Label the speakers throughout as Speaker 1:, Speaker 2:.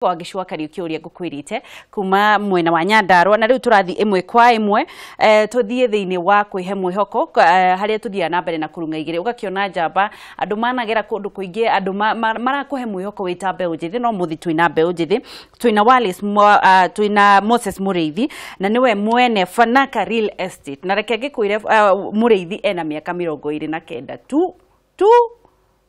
Speaker 1: Wangĩcua Kariuki ũrĩa ngũkwĩrĩte kuma mwena wa Nyandarua na rĩu tũrathiĩ ĩmwe kwa ĩmwe, tũthiĩ thĩinĩ wa kwĩhe mwĩhoko, harĩa tũthiaga na mbere na kũrung'a igĩrĩ ũgakĩona njamba andũ managera kũndũ kũingĩ andũ marakũhe mwĩhoko wĩ ta mbeũ njĩthĩ. No mũthi twĩna mbeũ njĩthĩ, twĩna Wallace, twĩna Moses Mũrĩithi na nĩwe mwene Fanaka Real Estate. Na reke ngĩkwĩre, Mũrĩithi ena mĩaka 29 tu tu,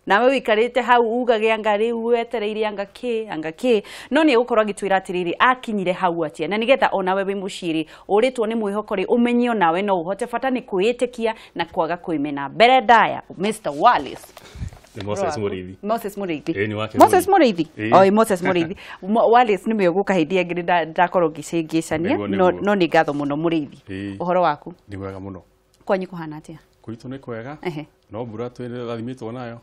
Speaker 1: nawe wikarĩte hau ugage anga rĩu wetereire anga kĩ anga kĩ, no nĩ egũkorwo agĩtwĩra atĩrĩrĩ akinyire hau atĩa, na nĩgetha onawe wĩ mũciĩ ũrĩtwo nĩ mwĩhoko rĩ ũmenye onawe no ũhote, bata nĩ kwĩĩtĩkia na kwaga kwĩmena. Mbere ndaya, Mr Wallace.
Speaker 2: Nĩ Moses Mũrĩithi.
Speaker 1: Moses Mũrĩithi.
Speaker 2: Ĩĩ, nĩ wake.
Speaker 1: Moses Mũrĩithi.
Speaker 2: Ĩĩ.
Speaker 1: Oi, Moses Mũrĩithi. Wallace nĩwe ũgũka hĩndĩ ĩngĩ ndakorwo ngĩcĩngĩcania.
Speaker 2: Nĩguo,
Speaker 1: No,
Speaker 2: nĩguo.
Speaker 1: no nĩ ngatho mũno, Mũrĩithi.
Speaker 2: Ĩĩ.
Speaker 1: Ũhoro waku?
Speaker 2: Nĩ mwega mũno.
Speaker 1: Kwanyu kũhana atĩa?
Speaker 2: Gwitũ nĩ kwega.
Speaker 1: Ehe.
Speaker 2: No mbura twĩrathimĩtwo nayo.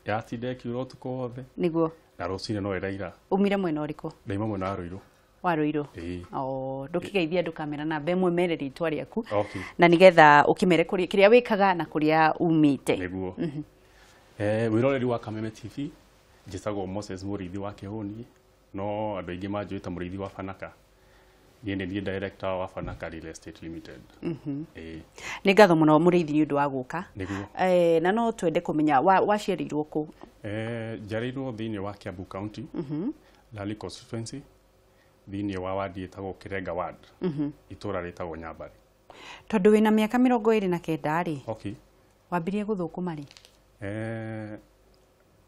Speaker 2: Yatinda ĩkiura ũtukũ wothe.
Speaker 1: Nĩguo.
Speaker 2: Na rũcinĩ no ĩraira.
Speaker 1: Umire mwena ũrĩkũ?
Speaker 2: Ndaima mwena wa Rũirũ.
Speaker 1: Wa Rũirũ?
Speaker 2: Ĩĩ.
Speaker 1: Oh, ndũkĩgeithia andũ kamera namba ĩmwe mere rĩtwa rĩaku
Speaker 2: Okay.
Speaker 1: na nĩgetha ũkĩmere kũrĩa kĩrĩa wĩkaga na kũrĩa umĩte.
Speaker 2: Nĩguo. Mwĩroreri wa Kameme TV, njĩtagwo Moses Mũrĩithi wa Kĩhũni, no andũ aingĩ manjũĩ ta Mũrĩithi wa Fanaka. Niĩ nĩ niĩ director wa Fanaka Real Estate Limited. Ĩĩ.
Speaker 1: Nĩ ngatho mũno, Mũrĩithi, nĩ ũndũ wa gũka.
Speaker 2: Nĩguo.
Speaker 1: Na no twende kũmenya waciarĩirwo kũ?
Speaker 2: Njiarĩirwo thĩinĩ wa Kiambu County, Lali constituency, thĩinĩ wa wadi ĩtagwo Kirenga ward, itũra rĩtagwo Nyambarĩ.
Speaker 1: Tondũ wĩna mĩaka 29 rĩ, wambirie gũthũkũma rĩ?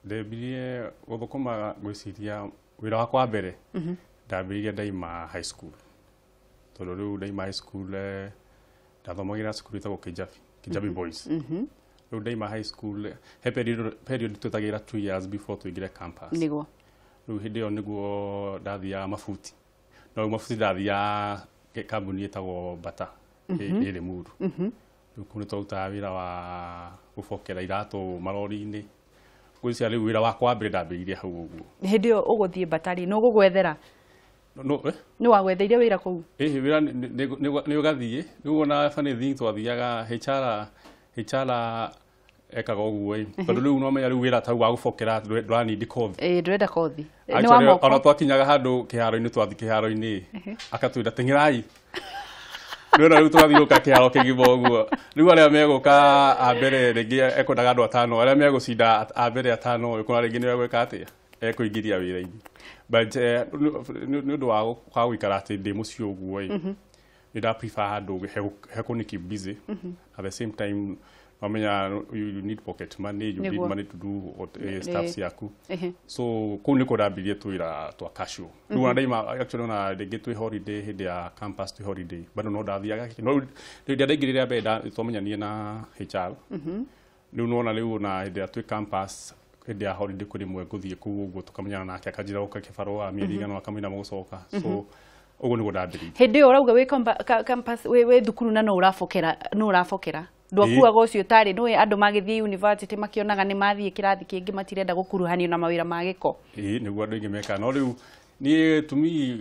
Speaker 2: Ndambirie gũthũkũma, ngwĩciria wĩra wakwa wa mbere ndambĩrĩirie ndaima high school, tondũ rĩu ndaima high school, ndathomagĩra cukuru ĩtagwo Kijabi, Kijabi Boys. Rĩu ndaima high school, he period twetagĩra 2 years before tũingĩre campus. Rĩu hĩndĩ ĩyo nĩguo ndathiaga mabuti, no rĩu mabuti ndathiaga kambuni ĩtagwo Bata ĩ Limuru. Rĩu kũu nĩ twarutaga wĩra wa gũbokera iratũ marori-inĩ. Ngwĩciria rĩu wĩra wakwa wa mbere ndambĩrĩirie hau ũguo.
Speaker 1: Hĩndĩ ĩyo ũgũthiĩ Bata rĩ, nĩ ũgũgwethera?
Speaker 2: No, eh?
Speaker 1: Nĩ wagwetheire wĩra kũu?
Speaker 2: Ĩhĩ, wĩra nĩ ũgathiĩ rĩu. Ona funny thing, twathiaga HR ekaga ũguo ĩ, tondũ rĩu no menya rĩu wĩra ta rĩu wa gũbokera ndũranindi kothi.
Speaker 1: Ĩĩ, ndũrenda kothi, nĩ wa
Speaker 2: Actually,
Speaker 1: moko.
Speaker 2: Ona twakinyaga handũ kĩharo-inĩ, twathiĩ kĩharo-inĩ akatwĩra teng'erai. Nĩwona rĩu tũgathiũka kĩharo kĩgima ũguo, rĩu arĩa megũka a mbere, rĩngĩ ekwendaga andũ atano, arĩa megũcinda a mbere atano, ũkona rĩngĩ nĩwe gwĩka atĩa ekũingĩria wĩra-inĩ. But nĩ ũndũ wa kwaga gũikara atĩ ndĩ mũciĩ ũguo ĩ, nĩ nda prefer handũ hekũni keep busy. At the same time, wamenya you need pocket money, you need money to do what, stuff ciaku. So kũu nĩkuo ndambirie twĩra twa casual. Rĩu ona ndaima, actually ona rĩngĩ twĩ holiday, hĩndĩ ya campus twĩ holiday bado no ndathiaga. No rĩu rĩrĩa ndaingĩrire mbere twamenyanire na HR. Rĩu nona rĩu ona hĩndĩ ĩrĩa twĩ campus, hĩndĩ ya holiday, kwĩ rĩmwe ngũthiĩ kũu ũguo tũkamenyana nake, akanjĩra ũka kĩbarũa mĩeri igana akamũina mũgũcoka. So ũguo nĩguo ndambĩrĩirie.
Speaker 1: Hĩndĩ ĩyo ũrauga wĩ campus, wĩ thukuru na no ũrabokera, no ũrabokera, ndwakuaga ũcio tarĩ nĩwe andũ magĩthiĩ university makĩonaga nĩ mathiĩ kĩrathi kĩngĩ matirenda gũkuruhanio na mawĩra ma gĩko.
Speaker 2: Ĩĩ, nĩguo andũ aingĩ mekaga, no rĩu niĩ to me,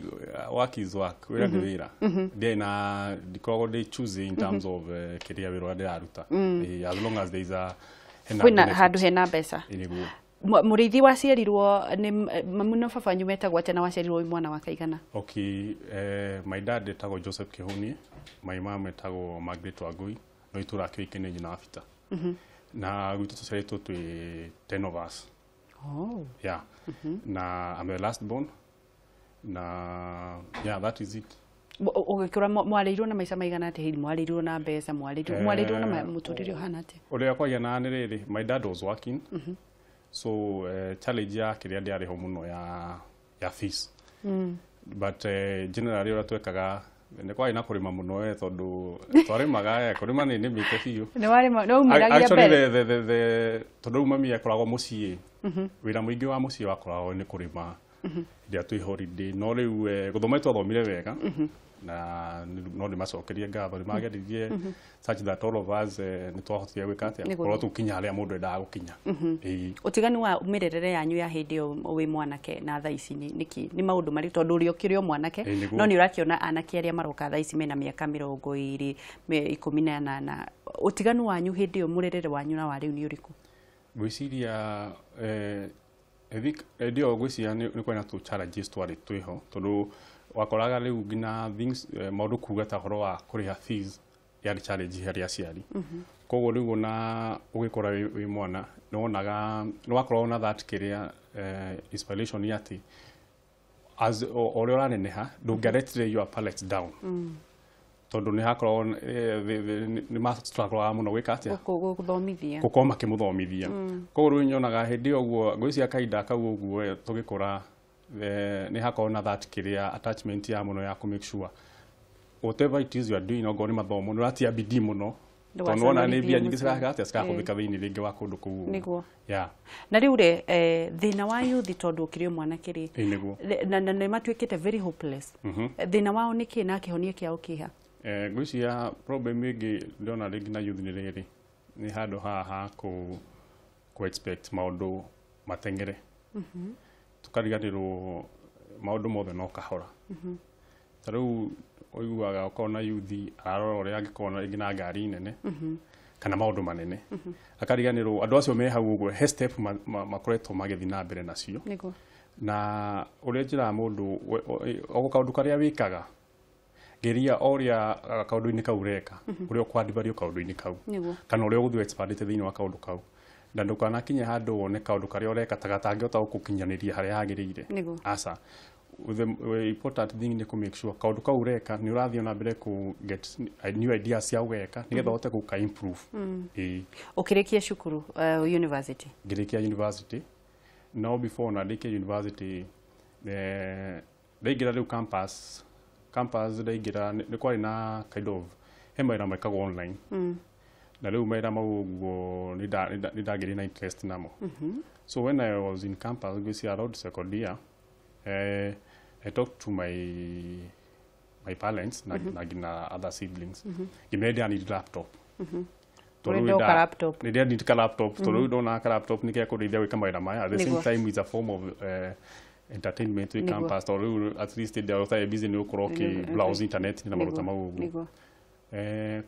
Speaker 2: work is work, wĩra nĩ wĩra. Ndiarĩ na ndikoragwo ndĩ choosy in terms of kĩrĩa wĩra ũrĩa ndĩraruta. Ĩĩ, as long as there is a hena
Speaker 1: kwĩna
Speaker 2: benefit.
Speaker 1: Handũ hena mbeca.
Speaker 2: Ĩĩ, nĩguo.
Speaker 1: Mũrĩithi, waciarirwo nĩ mamu na baba wanyu metagwo atĩa, na waciarirwo wĩ mwana wa kaigana?
Speaker 2: Okay, my dad etagwo Joseph Kihuni, my mom etagwo Margaret Wangui, no itũra kĩũĩkaine nyina wa Bita. Na gwitũ tũciarĩtwo twĩ 10 of us.
Speaker 1: Oh.
Speaker 2: Yeah. Na I'm the last born. Na yeah, that is it.
Speaker 1: Ũgĩkũra mwarĩirwo na maica maigana atĩa? Hihi mwarĩirwo na mbeca, mwarĩirwo na mũtũrĩre ũhana atĩa?
Speaker 2: Ũrĩa kwagĩa nĩ rĩrĩ, my dad was working. So challenge ya kĩrĩa ndĩarĩ ho mũno ya fees. But generally ũrĩa twekaga nĩ kwarĩ na kũrĩma mũno, tondũ twarĩmaga, kũrĩma nĩ nĩmĩte biũ.
Speaker 1: Nĩ warĩma, nĩ waumĩragia
Speaker 2: Actually,
Speaker 1: mbere?
Speaker 2: the tondũ rĩu mami akoragwo mũciĩ, wĩra mũingĩ wa mũciĩ wakoragwo nĩ kũrĩma hĩndĩ ĩrĩa twĩ holiday. No rĩu gũthoma nĩ twathomire wega na no ndĩmacokerie ngatho, nĩ mageririe such that all of us nĩ twahotire gwĩka atĩa,
Speaker 1: Nĩ
Speaker 2: gũkorwo tũkinya harĩa mũndũ endaga gũkinya. Ĩĩ.
Speaker 1: Ũtiganu wa mĩrerere yanyu ya hĩndĩ ĩyo wĩ mwanake na thaa ici nĩ nĩkĩ? Nĩ maũndũ marĩ tondũ ũrĩa ũkĩrĩ o mwanake,
Speaker 2: Ĩĩ, nĩguo.
Speaker 1: no nĩ ũrakĩona anake arĩa maroka thaa ici mena mĩaka 20, 18. Ũtiganu wanyu hĩndĩ ĩyo, mũrerere wanyu na wa rĩu nĩ ũrĩkũ?
Speaker 2: Ngwĩciria I think ndio ngwĩciria nĩ kwĩna tũ challenges twarĩ twĩho tondũ wakoraga rĩu nginya things maũndũ kuga ta ũhoro wa kũrĩha fees yarĩ challenge harĩ aciari. Koguo rĩu ona ũgĩkũra wĩ mwana nĩ wonaga nĩ wakoragwo na that kĩrĩa inspiration atĩ as o ũrĩa ũraneneha ndũngĩaretire your parents down tondũ nĩ hakoragwo nĩ ma-struggleaga mũno gwĩka atĩa
Speaker 1: gũthomithia
Speaker 2: gũkorwo makĩmũthomithia. Koguo rĩu nyonaga hĩndĩ ĩyo ũguo ngwĩciria kahinda kau ũguo tũgĩkũra nĩ hakoragwo na that kĩrĩa attachment ya mũno ya kũ make sure whatever it is you are doing okorwo nĩ mathomo nĩ ũratia bidii mũno tondũ wona nĩ mbia nyingĩ ciraheka atĩa cirahũthĩka thĩinĩ rĩngĩ wa kũndũ kũu ũguo.
Speaker 1: Nĩguo.
Speaker 2: Yeah.
Speaker 1: Na rĩu rĩ thĩna wa youth tondũ ũkĩrĩ o mwanake rĩ
Speaker 2: Ĩĩ nĩguo.
Speaker 1: Na nĩ matuĩkĩte very hopeless. Thĩna wao nĩ kĩ na kĩhonia kĩao kĩha?
Speaker 2: Ngwĩciria problem ĩngĩ ndĩrona rĩngĩ na youth nĩ rĩrĩ nĩ handũ haha ha kũ expect maũndũ mateng'ere tũkariganĩrwo maũndũ mothe no kahora. Ta rĩu ũiguaga ũkona youth ararora ũrĩa angĩkorwo rĩngĩ na ngari nene kana maũndũ manene akariganĩrwo andũ acio me hau ũguo he step makoretwo magĩthiĩ na mbere nacio.
Speaker 1: Nĩguo.
Speaker 2: Na ũrĩa njĩraga mũndũ o kaũndũ karĩa wĩkaga geria o ũrĩa kaũndũ-inĩ kau ũreka ũrĩa ũkwandibario kaũndũ-inĩ kau
Speaker 1: Nĩguo.
Speaker 2: kana ũrĩa ũgũthiĩ expandĩte thĩinĩ wa kaũndũ kau na ndũkanakinye handũ wone kaũndũ karĩa ũreka ta gatangĩhota gũgũkinyanĩria harĩa hagĩrĩire.
Speaker 1: Nĩguo.
Speaker 2: Aca, the important thing nĩ kũ make sure kaũndũ kau ũreka nĩ ũrathiĩ na mbere kũ get new ideas cia gũgeka nĩgetha ũhote gũka improve. Ĩĩ.
Speaker 1: Ũkĩrĩkia cukuru university?
Speaker 2: Ngĩrĩkia university no before na ndĩkie university ndaingĩra rĩu campus ndaingĩra nĩ kwarĩ na kind of he mawĩra mekagwo online na rĩu mawĩra mau ũguo nĩ ndagĩire na interest namo. So when I was in campus ngwĩciria around second year I talked to my parents na nginya other siblings ngĩmera ndĩra need laptop. Tondũ
Speaker 1: Ũrenda
Speaker 2: rĩu
Speaker 1: o ka laptop.
Speaker 2: nĩ ndĩra need ka laptop tondũ rĩu ndona ka laptop nĩ gekũndeithia gwĩka mawĩra maya at the same
Speaker 1: Nĩguo.
Speaker 2: time it's a form of entertainment wĩ
Speaker 1: Nĩguo.
Speaker 2: campus tondũ rĩu at least hĩndĩ ĩrĩa ũtarĩ busy nĩ ũgũkorwo ũkĩ browse internet na maũndũ ta mau ũguo.
Speaker 1: Nĩguo.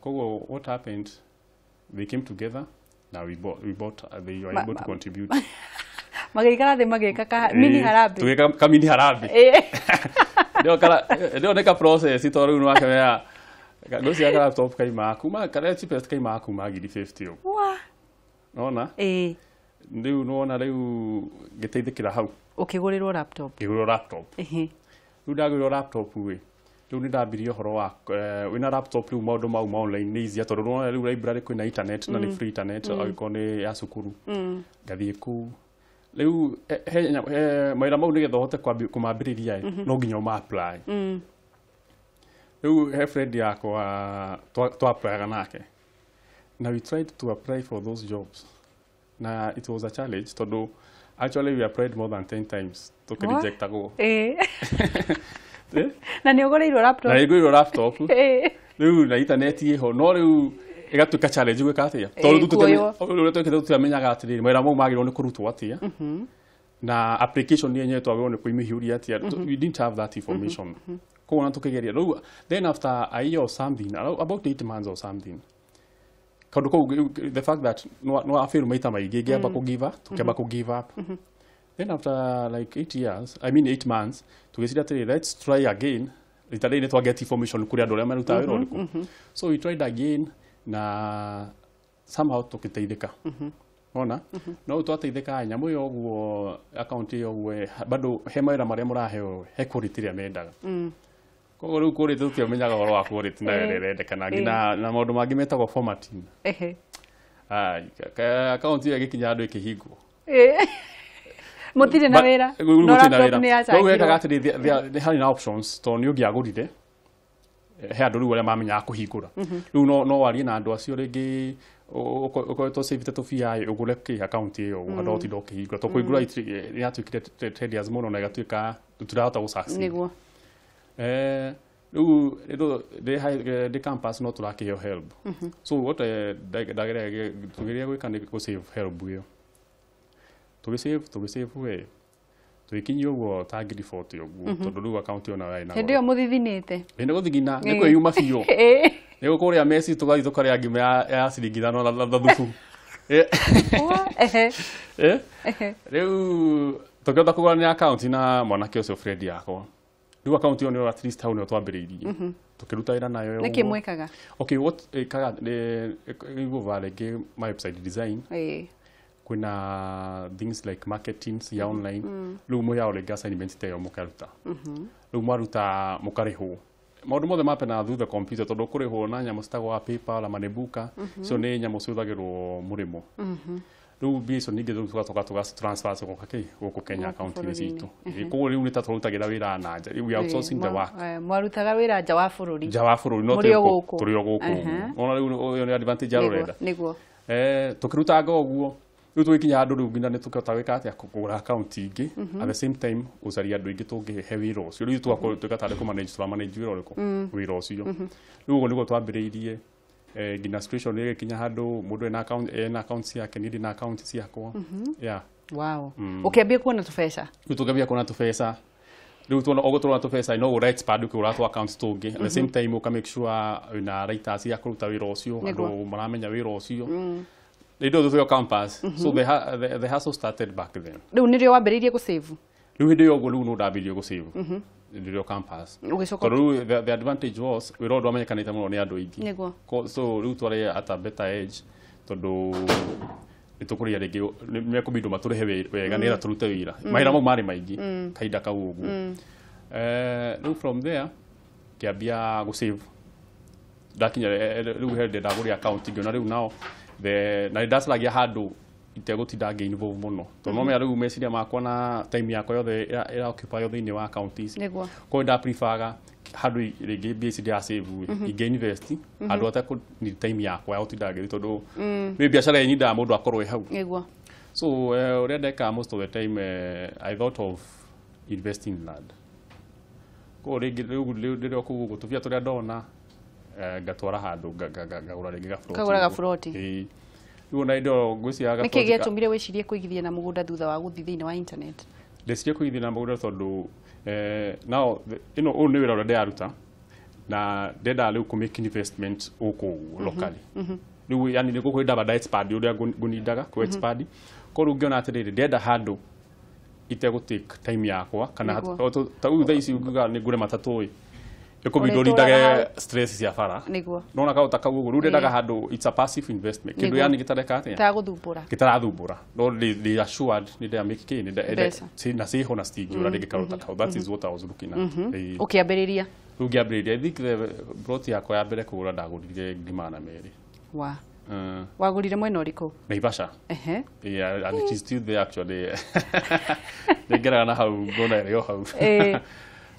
Speaker 2: Koguo what happened, they came together na we bought they were able to contribute.
Speaker 1: Magĩikara thĩ magĩka ka mini harambee.
Speaker 2: Tũgĩka ka mini harambee. Ndio nĩ ka process tondũ rĩu nĩwakĩmenya ngwĩciria ka laptop kaima kuma karĩa cheapest kaima kuma ngiri 50 ũguo.
Speaker 1: Wa.
Speaker 2: Nona
Speaker 1: Ĩĩ.
Speaker 2: rĩu nĩwona rĩu ngĩteithĩkĩra hau.
Speaker 1: Ũkĩgũrĩrwo laptop.
Speaker 2: Ngĩgũrĩrwo laptop. Rĩu ndagũrĩrwo laptop ĩ rĩu nĩ ndambirie ũhoro wa wĩna laptop rĩu maũndũ mau ma online nĩ easier tondũ nĩwona rĩu library kwĩna internet na nĩ free internet angĩkorwo nĩ ya cukuru ngathiĩ kũu rĩu he mawĩra mau nĩgetha ũhote kũmambĩrĩria ĩ no nginya ũma apply. Rĩu he friend yakwa twa applyaga nake na we tried to apply for those jobs na it was a challenge tondũ actually we applied more than 10 times tũkĩrejectagwo. Eh?
Speaker 1: Na nĩ ũgũrĩirwo laptop.
Speaker 2: Na nĩngũrĩirwo laptop. Rĩu na internet ĩho no rĩu ĩgatuĩka challenge gwĩka atĩa tondũ rĩu
Speaker 1: Kuoywo.
Speaker 2: Ũrĩa twekĩte tũtiamenyaga atĩrĩrĩ mawĩra mau magĩrĩirwo nĩ kũrutwo atĩa na application yenyewe twagĩrĩirwo nĩ kũmĩhiũria atĩa. We didn't have that information koguo na tũkĩgeria rĩu then after a year or something about 8 months or something kaũndũ kau the fact that no afail maita maingĩ ngĩamba kũ give up tũkĩamba kũ give up. Then after like 8 years, I mean 8 months, tũgĩciria atĩrĩ let's try again rita rĩrĩ nĩ twa get information kũrĩ andũ arĩa marutaga wĩra ũrĩkũ. So we tried again na somehow tũgĩteithĩka ona no twateithĩka nyamũ ĩyo ũguo account ĩyo ũguo bado he mawĩra marĩa mũraheo he quality ĩrĩa mendaga koguo rĩu quality tũtiamenyaga ũhoro wa quality nayo ĩrĩa ĩrendekana nginya na maũndũ mangĩ metagwo formatting. Account ĩyo ĩgĩkinya handũ ĩkĩhingwo.
Speaker 1: Mũtirĩ na wĩra.
Speaker 2: Rĩu
Speaker 1: No
Speaker 2: gũtirĩ na
Speaker 1: laptop
Speaker 2: wĩra.
Speaker 1: nĩ
Speaker 2: Rĩu wekaga
Speaker 1: yacangirwo.
Speaker 2: atĩrĩ nĩ harĩ na options tondũ nĩ ũngĩagũrire he andũ rĩu arĩa mamenyaga kũhingũra rĩu no warie na andũ acio rĩngĩ ũkoretwo save tũbia ũgũre kĩ account ĩyo ũguo handũ ha ũtinda ũkĩhingũra tondũ kũhingũra nĩ yatuĩkire tedious mũno na ĩgatuĩka tũtirahota gũ succeed.
Speaker 1: Nĩguo.
Speaker 2: Rĩu ndĩ campus no tũrakĩheo help so what ndageria tũgeria gwĩka nĩ gũ save help ĩyo tũgĩ save we tũgĩkinyia ũguo ta ngiri 40 ũguo tondũ rĩu account ĩyo nayo yarĩ na
Speaker 1: Hĩndĩ ĩyo mũthithinĩte.
Speaker 2: Nĩ gũthigina nĩ kwĩyuma biũ
Speaker 1: Ĩĩ.
Speaker 2: nĩ kũrĩa meci tũgathiĩ tũkarĩa ngima ya ciringi 5 na thubu.
Speaker 1: Wa, ehe.
Speaker 2: Rĩu Tũkĩhota kũgũrania account na mwanake ũcio friend yakwa. Rĩu account ĩyo nĩyo at least hau nĩho twambĩrĩirie. Tũkĩruta wĩra nayo.
Speaker 1: Nĩkĩ mwĩkaga?
Speaker 2: Okay, what ĩkaga nĩ rĩngĩ ma website design. Kwĩna things like marketing ya online. Rĩu mũheagwo rĩngĩ assignment ta ĩyo mũkaruta. Rĩu mwaruta mũkarĩhwo. Maũndũ mothe mapena through the computer tondũ kũrĩhwo na nyamũ citagwo wa PayPal na Manebuka. Icio nĩ nyamũ cihũthagĩrwo mũrĩmo. Rĩu mbia icio ningĩ rĩu tũgacoka tũgaci transfer cigoka kĩ gũkũ Kenya account-inĩ citũ. Koguo rĩu nĩ ta tũrutagĩra wĩra na nja. We are outsourcing the work.
Speaker 1: Mwarutaga wĩra nja wa bũrũri.
Speaker 2: Nja wa bũrũri no
Speaker 1: Mũrĩ o gũkũ.
Speaker 2: Tũrĩ o gũkũ. Ona rĩu ĩyo nĩ advantage ya rũrenda.
Speaker 1: Nĩguo.
Speaker 2: Tũkĩrutanga ũguo rĩu tũgĩkinya handũ rĩu nginya nĩ tũkĩhota gwĩka atĩa kũgũra account ingĩ at the same time gũcaria andũ aingĩ tũngĩhe wĩra ũcio. Rĩu tũgakorwo twĩka tarĩ kũ-manage tũra-manage wĩra ũrĩkũ wĩra ũcio. Rĩu ũguo nĩguo twambĩrĩirie nginya situation ĩgĩkinya handũ mũndũ ena account ciake niĩ ndĩna account ciakwa. Yeah.
Speaker 1: Wow. Ũkĩambia kuona tũbeca.
Speaker 2: Rĩu tũkĩambia kuona tũbeca. Rĩu tuona oguo tũrona tũbeca no ũra expand ũkĩgũra tũ account tũngĩ. At the same time ũka make sure wĩna writers a kũruta wĩra ũcio, andũ maramenya wĩra ũcio. Rĩu ndũ twĩ campus. So the hustle started back then.
Speaker 1: Rĩu nĩrĩo wambĩrĩirie gũsave?
Speaker 2: Rĩu hĩndĩ ĩyo ũguo rĩu no ndambĩrĩirie gũsave. Hĩndĩ ĩyo campus.
Speaker 1: Ũgĩcoka
Speaker 2: Tondũ rĩu the advantage was wĩra ũyũ ndwamenyekanĩte mũno nĩ andũ aingĩ.
Speaker 1: Nĩguo.
Speaker 2: So rĩu twarĩ at a better edge tondũ nĩ tũkũrĩa rĩngĩ nĩ mekũbindwo matũrĩhe wega nĩgetha tũrute wĩra. Mawĩra mau marĩ maingĩ kahinda kau ũguo. Rĩu from there ngĩambia gũsave. Ndakinya rĩu he hĩndĩ ndagũrire account ngĩona rĩu nao na nĩ ndacaragia handũ itegũtinda ngĩ-involve mũno tondũ no menya rĩu meciria makwa na time yakwa yothe ĩra occupy thĩinĩ wa account ici.
Speaker 1: Nĩguo.
Speaker 2: Koguo nda preferga handũ rĩngĩ mbia ici ndĩra save ingĩ invest handũ hatekũ need time yakwa ya gũtinda ngĩthiĩ tondũ nĩ biacara ĩnyindaga mũndũ akorwo ĩ hau.
Speaker 1: Nĩguo.
Speaker 2: So ũrĩa ndekaga most of the time I thought of investing in land. Koguo rĩngĩ rĩu rĩrĩa kũu ũguo tũbia tũrĩa ndona ngatwara handũ ngagũra rĩngĩ gaburoti.
Speaker 1: Ũkagũra gaburoti.
Speaker 2: Ĩĩ. Rĩu ona hĩndĩ ĩyo ngwĩciria
Speaker 1: Nĩkĩ
Speaker 2: gaburoti
Speaker 1: gĩatũmire wĩcirie kũigithia na mũgũnda thutha wa gũthiĩ thĩinĩ wa internet?
Speaker 2: Ndecirie kũigithia na mũgũnda tondũ now ĩno ũyũ nĩ wĩra ũrĩa ndĩraruta na ndendaga rĩu kũ make investment gũkũ ũguo locally. Rĩu yani nĩ gũkũ ndamba nda expand ũrĩa ngũnindaga kũ expand. Koguo rĩu ngĩona atĩrĩrĩ ndĩrenda handũ itegũ take time yakwa kana ta rĩu thaa ici ngiuga nĩ ngũre matatũ ĩ ĩkũbindwo
Speaker 1: Ũrĩtũraga
Speaker 2: nindage
Speaker 1: hau.
Speaker 2: stress cia bara.
Speaker 1: Nĩguo.
Speaker 2: Nona kaũ ta kau ũguo rĩu ndendaga handũ it's a passive investment kĩndũ
Speaker 1: Nĩguo.
Speaker 2: yani gĩtareka atĩa
Speaker 1: Gĩtaragũthumbũra.
Speaker 2: gĩtarathumbũra no ndĩ assured nĩ ndĩra make kĩ nĩ
Speaker 1: Mbeca.
Speaker 2: na ciĩho na citingĩũra rĩngĩ karũta kau. That is what I was looking at.
Speaker 1: Ũkĩambĩrĩria?
Speaker 2: Rĩu ngĩambĩrĩria I think the plot yakwa ya mbere kũgũra ndagũrire 200,000.
Speaker 1: Wa. Wagũrire mwena ũrĩkũ?
Speaker 2: Naivasha.
Speaker 1: Ehe.
Speaker 2: Yeah, and it is still there actually. Nĩngeraga na hau ngona ĩrĩ o hau.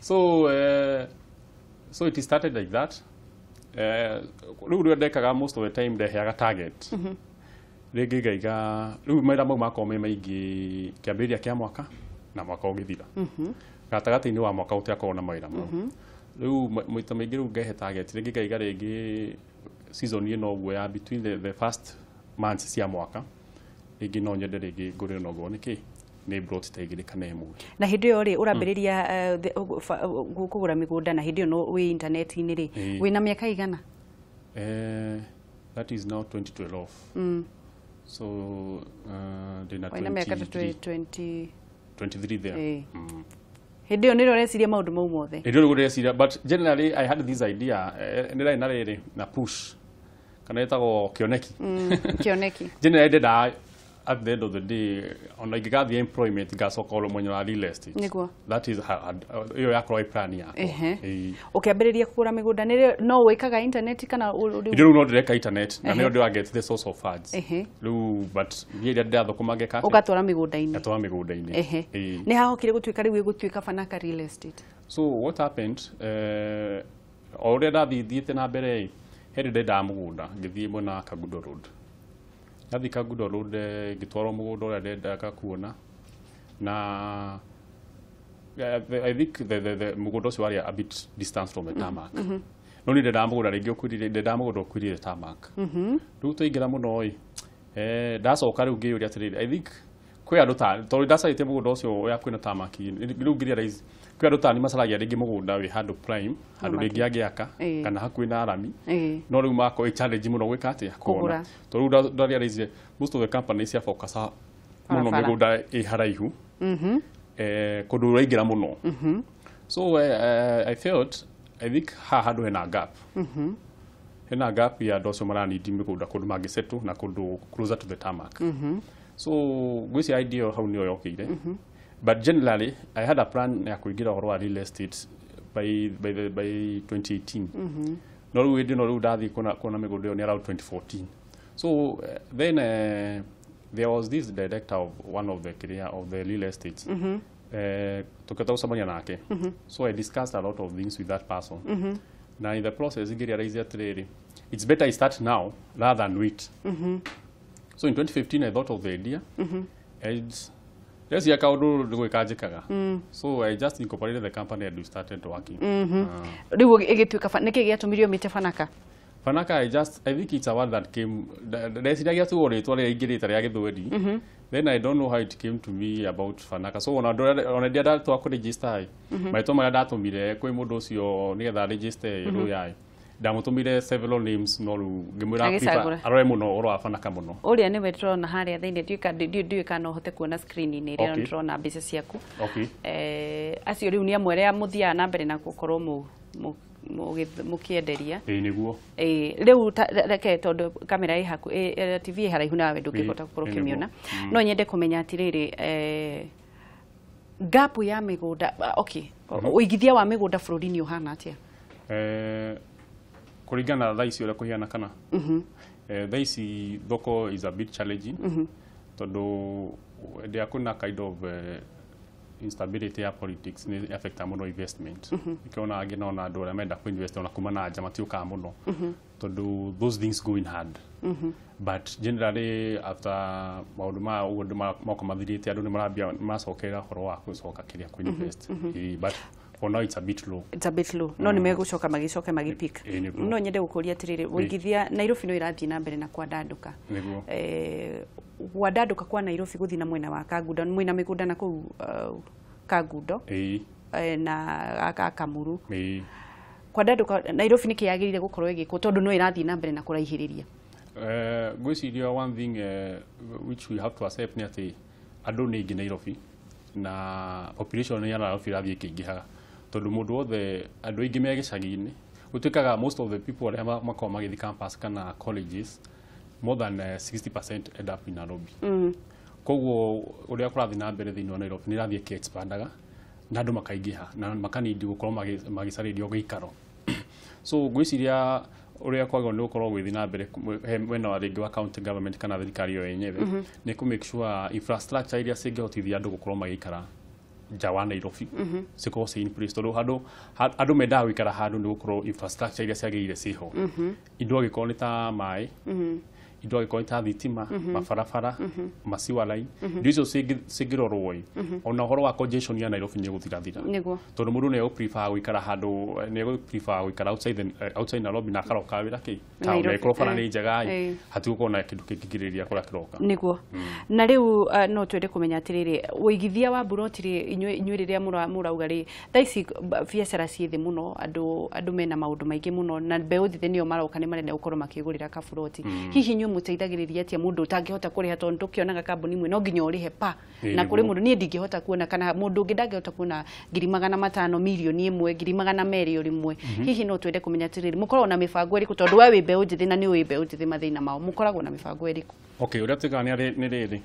Speaker 2: So so it started like that. Rĩu rĩrĩa ndekaga most of the time ndeheaga target. Rĩngĩ ngaiga rĩu mawĩra mau makorwo me maingĩ kĩambĩrĩria kĩa mwaka na mwaka ũgĩthira. Gatagatĩ-inĩ wa mwaka gũtiakorwo na mawĩra mau. Rĩu maita maingĩ rĩu ngehe target rĩngĩ ngaiga rĩngĩ season ĩno ũguo ya between the first months cia mwaka rĩngĩ no nyende rĩngĩ ngũre no ngorwo nĩ kĩ nĩ plot ta igĩrĩ kana ĩmwe.
Speaker 1: Na hĩndĩ ĩyo rĩ ũrambĩrĩria kũgũra mĩgũnda na hĩndĩ ĩyo no wĩ internet-inĩ rĩ wĩna mĩaka igana?
Speaker 2: That is now 2012. So ndĩna
Speaker 1: Wĩna mĩaka ta
Speaker 2: 23
Speaker 1: 20
Speaker 2: 23 there.
Speaker 1: Hĩndĩ ĩyo nĩrĩo ũreciria maũndũ mau mothe?
Speaker 2: Hĩndĩ ĩyo nĩguo ndĩreciria but generally I had this idea nĩ ndarĩ na rĩrĩ na push kana ĩtagwo kĩoneki.
Speaker 1: Kĩoneki.
Speaker 2: Generally ndendaga at the end of the day ona ingĩgathiĩ employment ngacoka oro mwena wa real estate.
Speaker 1: Nĩguo.
Speaker 2: That is ĩyo yakorwo ĩ plan yakwa.
Speaker 1: Ũkĩambĩrĩria kũgũra mĩgũnda nĩrĩo no wĩkaga internet kana
Speaker 2: Hĩndĩ rĩu no ndĩreka internet na nĩyo ndĩra get the source of funds. Rĩu but mbia iria ndĩrathũkũma ngeka atĩa?
Speaker 1: Ũgatwara mĩgũnda-inĩ.
Speaker 2: Ngatwara mĩgũnda-inĩ.
Speaker 1: Nĩ hahokire gũtuĩka rĩu ĩgũtuĩka Fanaka Real Estate?
Speaker 2: So what happened o ũrĩa ndathiĩ thiĩte na mbere ĩ he hĩndĩ ndendaga mũgũnda ngĩthiĩ mwena wa Kangundo Road. Ndathiĩ Kangundo Road ngĩtwarwo mũgũnda ũrĩa ndendaga kuona na I think the mũgũnda ũcio warĩ a bit distance from the tarmac. No niĩ ndendaga mũgũnda rĩngĩ ũkuhĩrĩirie ndendaga mũgũnda ũkuhĩrĩirie tarmac. Rĩu twaingĩra mũno ĩ ndacoka rĩu ngĩyũria atĩrĩrĩ I think kwĩ andũ ta tondũ ndacarĩtie mũgũnda ũcio wĩ hakuhĩ na tarmac rĩu ngĩ realize kwĩ andũ ta niĩ macaragia rĩngĩ mũgũnda wĩ handũ prime handũ rĩngĩ angĩaka kana hakuhĩ na rami no rĩu makorwo ĩ challenge mũno gwĩka atĩa
Speaker 1: Kũgũra.
Speaker 2: Tondũ rĩu nda realize most of the companies cia focus mũno
Speaker 1: Barabara.
Speaker 2: mĩgũnda ĩ haraihu. Kũndũ ũraingĩra mũno. So I felt, I think haha handũ hena gap, hena gap ya andũ acio maranindi mĩgũnda kũndũ mangĩsettle na kũndũ closer to the tarmac. So ngwĩciria idea ĩyo hau nĩyo yokĩire, but generally I had a plan ya kũingĩra ũhoro wa real estate by 2018, no rĩu hĩndĩ ĩno rĩu ndathiĩ kuona mĩgũnda ĩyo nĩ around 2014. So then there was this director of one of the kĩrĩa of the real estates, tukĩhota gũcemania nake. So I discussed a lot of things with that person, na in the process ngĩrealize atĩrĩrĩ, it's better I start now rather than wait. So in 2015 I thought of the idea, and ndeciria kaũndũ nĩ gwĩka njĩkaga, so I just incorporated the company and we started working.
Speaker 1: Rĩu ĩgĩtuĩka nĩkĩ gĩatũmire ũmĩte Fanaka?
Speaker 2: Fanaka, I think it's a word that came, ndeciragia tu o rĩtwa rĩrĩa ingĩrĩta rĩa Gĩthweri. Then I don't know how it came to me about Fanaka. So ona rĩrĩa ndatwa kũregister, marĩtwa marĩa ndatũmire kwĩ mũndũ ũcio nĩgetha register rũya, ndamũtũmire several names, no rĩu ngĩmwĩra
Speaker 1: Agĩcagũra.
Speaker 2: Arore mũno ũhoro wa Fanaka mũno.
Speaker 1: Ũrĩa nĩwe ndĩrona harĩa thĩinĩ, ndiũĩ kana no ũhote kuona screen-inĩ ĩrĩa ndĩrona mbica ciaku. Acio rĩu nĩ amwe arĩa mũthiaga na mbere na gũkorwo mũkĩenderia.
Speaker 2: Ĩĩ, nĩguo.
Speaker 1: Rĩu reke tondũ kamera ĩ haku TV ĩ haraihu nawe ndũngĩhota gũkorwo
Speaker 2: Ĩĩ,
Speaker 1: ũkĩmĩona,
Speaker 2: nĩguo.
Speaker 1: No nyende kũmenya atĩrĩrĩ, gap ya mĩgũnda, okay, ũigithia wa mĩgũnda bũrũri-inĩ ũhana atĩa?
Speaker 2: Kũringana na thaa ici ũrĩa kũhiana kana thaa ici thoko is a bit challenging, tondũ hĩndĩ ĩrĩa kwĩna kind of instability ya politics nĩ affecta mũno investment. Nĩkĩo angĩ nona andũ arĩa menda kũinvest ona kuma na nja matiũkaga mũno, tondũ those things go in hand. But generally after maũndũ maya ũguo andũ moka mathirĩte, andũ nĩ marambia macokerera ũhoro wa gũcoka kĩrĩa kũinvest. But for now it's a bit low.
Speaker 1: It's a bit low, no nĩ megũcoka magĩcoke magĩpick.
Speaker 2: Ĩĩ, nĩguo.
Speaker 1: No nyende gũkũria atĩrĩrĩ, ũigithia Nairobi no ĩrathiĩ na mbere na kwandandũka.
Speaker 2: Nĩguo.
Speaker 1: Kwandandũka kwa Nairobi gũthiĩ na mwena wa Kangundo, mwĩna mĩgũnda na kũu Kangundo na Kamuru. Kwandandũka Nairobi nĩkĩ yagĩrĩire gũkorwo ĩgĩkwo, tondũ no ĩrathiĩ na mbere na kũraihĩrĩria?
Speaker 2: Ngwĩciria one thing which we have to accept nĩ atĩ andũ nĩ aingĩ Nairobi, na population ya Nairobi ĩrathiĩ ĩkĩingĩhaga, tondũ mũndũ wothe, andũ aingĩ me gĩcagi-inĩ, gũtuĩkaga most of the people arĩa makoragwo magĩthiĩ campus kana colleges, more than 60% end up in Nairobi. Koguo ũrĩa kũrathiĩ na mbere thĩinĩ wa Nairobi nĩ ĩrathiĩ ĩkĩ-expandaga na andũ makaingĩha na makanindi gũkorwo magĩcarĩrio gĩikaro. So ngwĩciria ũrĩa kwagĩrĩirwo nĩ gũkorwo gũgĩthiĩ na mbere he mwena wa rĩngĩ wa county government kana thirikari yo yenyewe nĩ kũ make sure infrastructure iria cingĩhotithia andũ gũkorwo magĩikara nja wa Nairobi cikorwo ci in place, tondũ handũ andũ mendaga gũikara handũ nĩ gũkorwo infrastructure iria ciagĩrĩire ciho, indo angĩkorwo nĩ ta maĩ, indo angĩkorwo nĩ ta thitima, mabarabara, ma sewer line, indo icio cingĩrorwo ĩ, ona ũhoro wa congestion ya Nairobi nĩ ũgũthirathira, tondũ mũndũ nĩ egũ-prefer gũikara handũ, nĩ egũ-prefer gũikara outside Nairobi na akaroka wĩra kĩ town.
Speaker 1: Nairobi,
Speaker 2: ĩkorwo bara nĩ njega ĩ, hatigũkorwo na kĩndũ kĩngĩgirĩrĩria kũrĩa kĩroka.
Speaker 1: Nĩguo. Na rĩu no twende kũmenya atĩrĩrĩ, ũigithia wa mburoti rĩ, inyuĩ rĩrĩa mũrauga rĩ, thaa ici biacara ciĩ thĩ mũno, andũ mena maũndũ maingĩ mũno, na mbeũ njĩthĩ nĩo maroka nĩ marenda gũkorwo makĩgũrĩra kaburoti. Hihi inyuĩ mũteithagĩrĩria atĩa mũndũ ũtangĩhota kũrĩha, tondũ tũkĩonaga kambuni imwe no nginya ũrĩhe pa na kũrĩ mũndũ niĩ ndingĩhota kuona, kana mũndũ ũngĩ ndangĩhota kuona 500,000, 1,000,000, 200,000 o rĩmwe. Hihi no twende kũmenya atĩrĩrĩ, mũkoragwo na mĩbango ĩrĩkũ, tondũ we wĩ mbeũ njĩthĩ na nĩ ũĩ mbeũ njĩthĩ mathĩna mao, mũkoragwo na mĩbango ĩrĩkũ?
Speaker 2: Okay, ũrĩa twĩkaga nĩ rĩrĩ,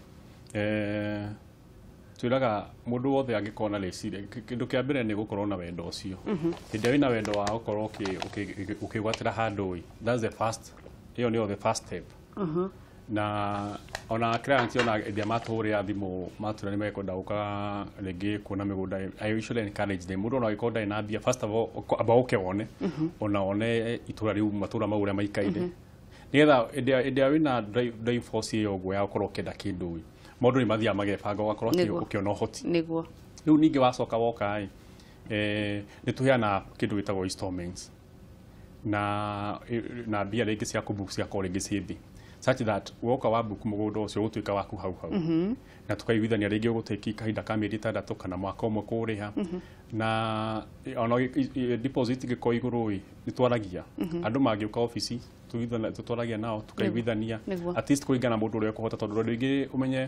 Speaker 2: twĩraga mũndũ wothe angĩkorwo na rĩciria, kĩndũ kĩa mbere nĩ gũkorwo na wendo ũcio. Hĩndĩ ĩrĩa wĩna wendo wa gũkorwo ũkĩgwatĩra handũ ĩ, that's the first, ĩyo nĩyo the first step. Na ona client, ona hĩndĩ ĩrĩa matũhũrĩra thimũ matwĩra nĩ mekwenda gũka rĩngĩ kuona mĩgũnda, I usually encourage them, mũndũ ona angĩkorwo ndarĩ na mbia, first of all amba ũke wone, ona one itũra rĩu, matũra mau ũrĩa maikaire, nĩgetha hĩndĩ ĩrĩa wĩna drive force ĩyo ũguo ya gũkorwo ũkĩenda kĩndũ ĩ, maũndũ nĩ mathiaga magebanga, ũgakorwo ũkĩona ũhoti. Rĩu ningĩ wacoka woka ĩ, nĩ tũheanaga kĩndũ gĩtagwo installments na mbia rĩngĩ cia kũbook cigakorwo rĩngĩ ciĩ thĩ, such that woka wa book mũgũnda ũcio ũgũtuĩka waku hau hau, na tũkaiguithania rĩngĩ ũgũtĩki kahinda ka mĩeri 6 kana mwaka 1 kũrĩha. Na ona deposit ĩngĩkorwo igũrũ ĩ, nĩ twaragia andũ mangĩũka obici, tũtwaragia nao tũkaiguithania, at least kũringana na mũndũ ũrĩa ũkũhota, tondũ andũ aingĩ ũmenye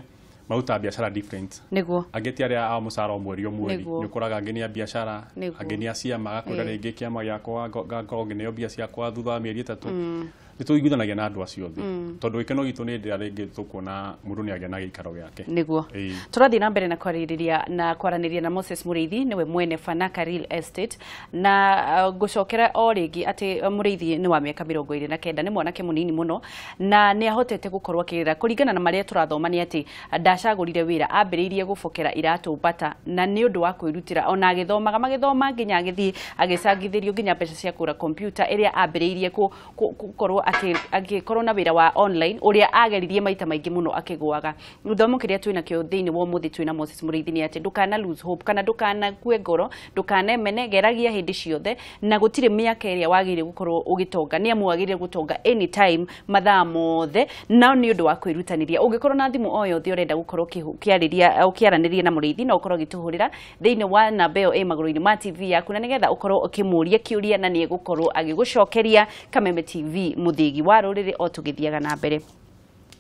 Speaker 2: Marutaga biacara different.
Speaker 1: Niguo.
Speaker 2: Angĩ ti arĩa a mũcara o mweri o mweri.
Speaker 1: Nĩguo.
Speaker 2: Nĩ ũkoraga angĩ nĩ a biacara,
Speaker 1: Nĩguo.
Speaker 2: angĩ nĩ a ciama, agakwĩra
Speaker 1: Ĩĩ.
Speaker 2: rĩngĩ kĩama gĩakwa ngakorwo ngĩneo mbia ciakwa thutha wa mĩeri 3. Nĩ tũiguithanagia na andũ acio othe tondũ gĩkeno gitũ nĩ hĩndĩ ĩrĩa rĩngĩ tũkuona mũndũ nĩ agĩa na gĩikaro gĩake.
Speaker 1: Niguo.
Speaker 2: Ĩĩ.
Speaker 1: Tũrathiĩ na mbere na kwarĩrĩria na kwaranĩria na Moses Mũrĩithi, nĩwe mwene Fanaka Real Estate, na ngũcokera o rĩngĩ atĩ Mũrĩithi nĩ wa mĩaka 29, nĩ mwanake mũnini mũno na nĩ ahotete gũkorwo akĩrĩra kũringana na marĩa tũrathoma nĩ atĩ ndacagũrire wĩra, ambĩrĩirie gũbokera iratũ bata na nĩ ũndũ wa kwĩrutĩra ona agĩthomaga magĩthoma nginya agĩthiĩ agĩcangithĩrio nginya mbeca cia kũgũra kompiuta ĩrĩa ambĩrĩirie gũkorwo agĩkorwo na wĩra wa online ũrĩa ageririe maita maingĩ mũno akĩgũaga. Gĩthomo kĩrĩa twĩnakĩo thĩinĩ wa ũmũthĩ twĩna Moses Mũrĩithi nĩ atĩ ndũkana lose hope kana ndũkanakue ngoro, ndũkanemene, geragia hĩndĩ ciothe na gũtirĩ mĩaka ĩrĩa wagĩrĩire gũkorwo ũgĩtonga, nĩ amu wagĩrĩire gũtonga anytime mathaa mothe, no nĩ ũndũ wa kwĩrutanĩria. Ũngĩkorwo na thimũ o yothe ũrenda gũkorwo ũkĩaranĩria na Mũrĩithi, no ũkorwo ũgĩtũhũrĩra thĩinĩ wa namba ĩyo ĩ magũrũ-inĩ ma TV yaku, na nĩgetha ũkorwo ũkĩmũria kĩũria na nĩ egũkorwo agĩgũcokeria. Kameme TV, mũthĩgi wa rũrĩrĩ, o tũgĩthiaga na mbere.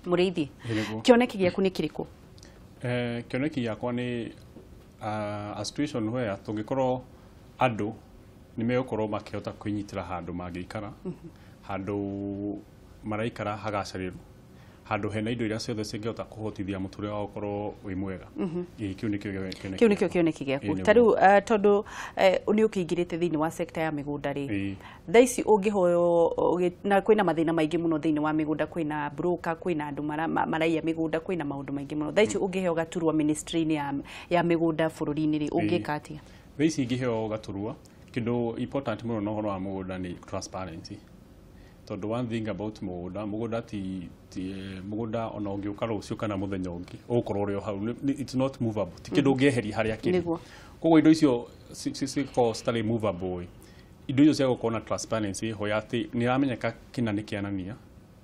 Speaker 1: Mũrĩithi,
Speaker 2: Nĩguo.
Speaker 1: kĩoneki gĩaku nĩ kĩrĩkũ?
Speaker 2: Kĩoneki gĩakwa nĩ a situation where tũngĩkorwo andũ nĩ megũkorwo makĩhota kwĩnyitĩra handũ mangĩikara, handũ maraikara hagacĩrĩru, handũ hena indo iria ciothe cingĩhota kũhotithia mũtũrĩre wao ũkorwo wĩ mwega. Ĩĩ, kĩu nĩkĩo kĩoneki
Speaker 1: Kĩu nĩkĩo
Speaker 2: gĩakwa.
Speaker 1: kĩoneki gĩaku.
Speaker 2: Ĩĩ,
Speaker 1: Ta
Speaker 2: nĩguo.
Speaker 1: rĩu tondũ nĩ ũkĩingĩrĩte thĩinĩ wa sekta ya mĩgũnda rĩ,
Speaker 2: Ĩĩ.
Speaker 1: thaa ici ũngĩhoywo na kwĩna mathĩna maingĩ mũno thĩinĩ wa mĩgũnda, kwĩna broker, kwĩna andũ maraiya mĩgũnda, kwĩna maũndũ maingĩ mũno. Thaa ici ũngĩheo gaturwa ministry-inĩ ya mĩgũnda bũrũri-inĩ rĩ, ũngĩka atĩa?
Speaker 2: Thaa ici ingĩheo gaturwa, kĩndũ important mũno na ũhoro wa mũgũnda nĩ transparency, tondũ one thing about mũgũnda, mũgũnda ti mũgũnda ona ũngĩũka rũciũ kana mũthenya ũngĩ ũgũkorwo ũrĩ o hau. It's not movable, ti kĩndũ ũngĩeheria harĩa kĩrĩ.
Speaker 1: Nĩguo.
Speaker 2: Koguo indo icio cikoragwo citarĩ movable ĩ, indo icio cia gũkorwo na transparency ho ya atĩ nĩ iramenyeka kĩna nĩ kĩanania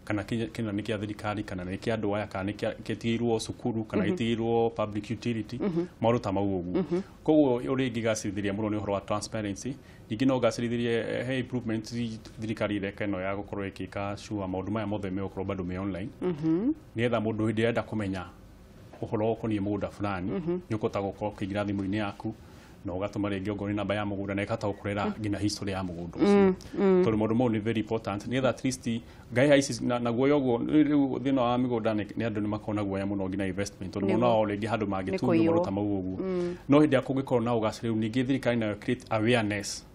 Speaker 2: kana kĩna nĩ kĩa thirikari kana nĩ kĩa andũ aya kana nĩ gĩtigĩirwo cukuru kana gĩtigĩirwo public utility, maũndũ ta mau ũguo. Koguo ũrĩa ingĩgacĩrithĩria mũno nĩ ũhoro wa transparency. Ningĩ no ngacĩrithĩrie he improvement thirikari ĩreka ĩno ya gũkorwo ĩkĩka sure maũndũ maya mothe megũkorwo bado me online, nĩgetha mũndũ hĩndĩ ĩrĩa arenda kũmenya ũhoro ũkoniĩ mũgũnda fulani nĩ ũkũhota gũkorwo ũkĩingĩra thimũ-inĩ yaku na ũgatũma rĩngĩ ongorwo nĩ namba ya mũgũnda na ĩkahota gũkũrehera nginya history ya mũgũnda ũcio, tondũ maũndũ mau nĩ very important nĩgetha at least ngai ici na guoya ũguo rĩu thĩna wa mĩgũnda nĩ andũ nĩ makoragwo na guoya mũno nginya investment, tondũ monaga o rĩngĩ handũ mangĩtunywo
Speaker 1: kũiywo.
Speaker 2: Maũndũ ta mau ũguo. No hĩndĩ ĩrĩa kũngĩkorwo na ũgacĩrĩru, ningĩ thirikari nayo create awareness,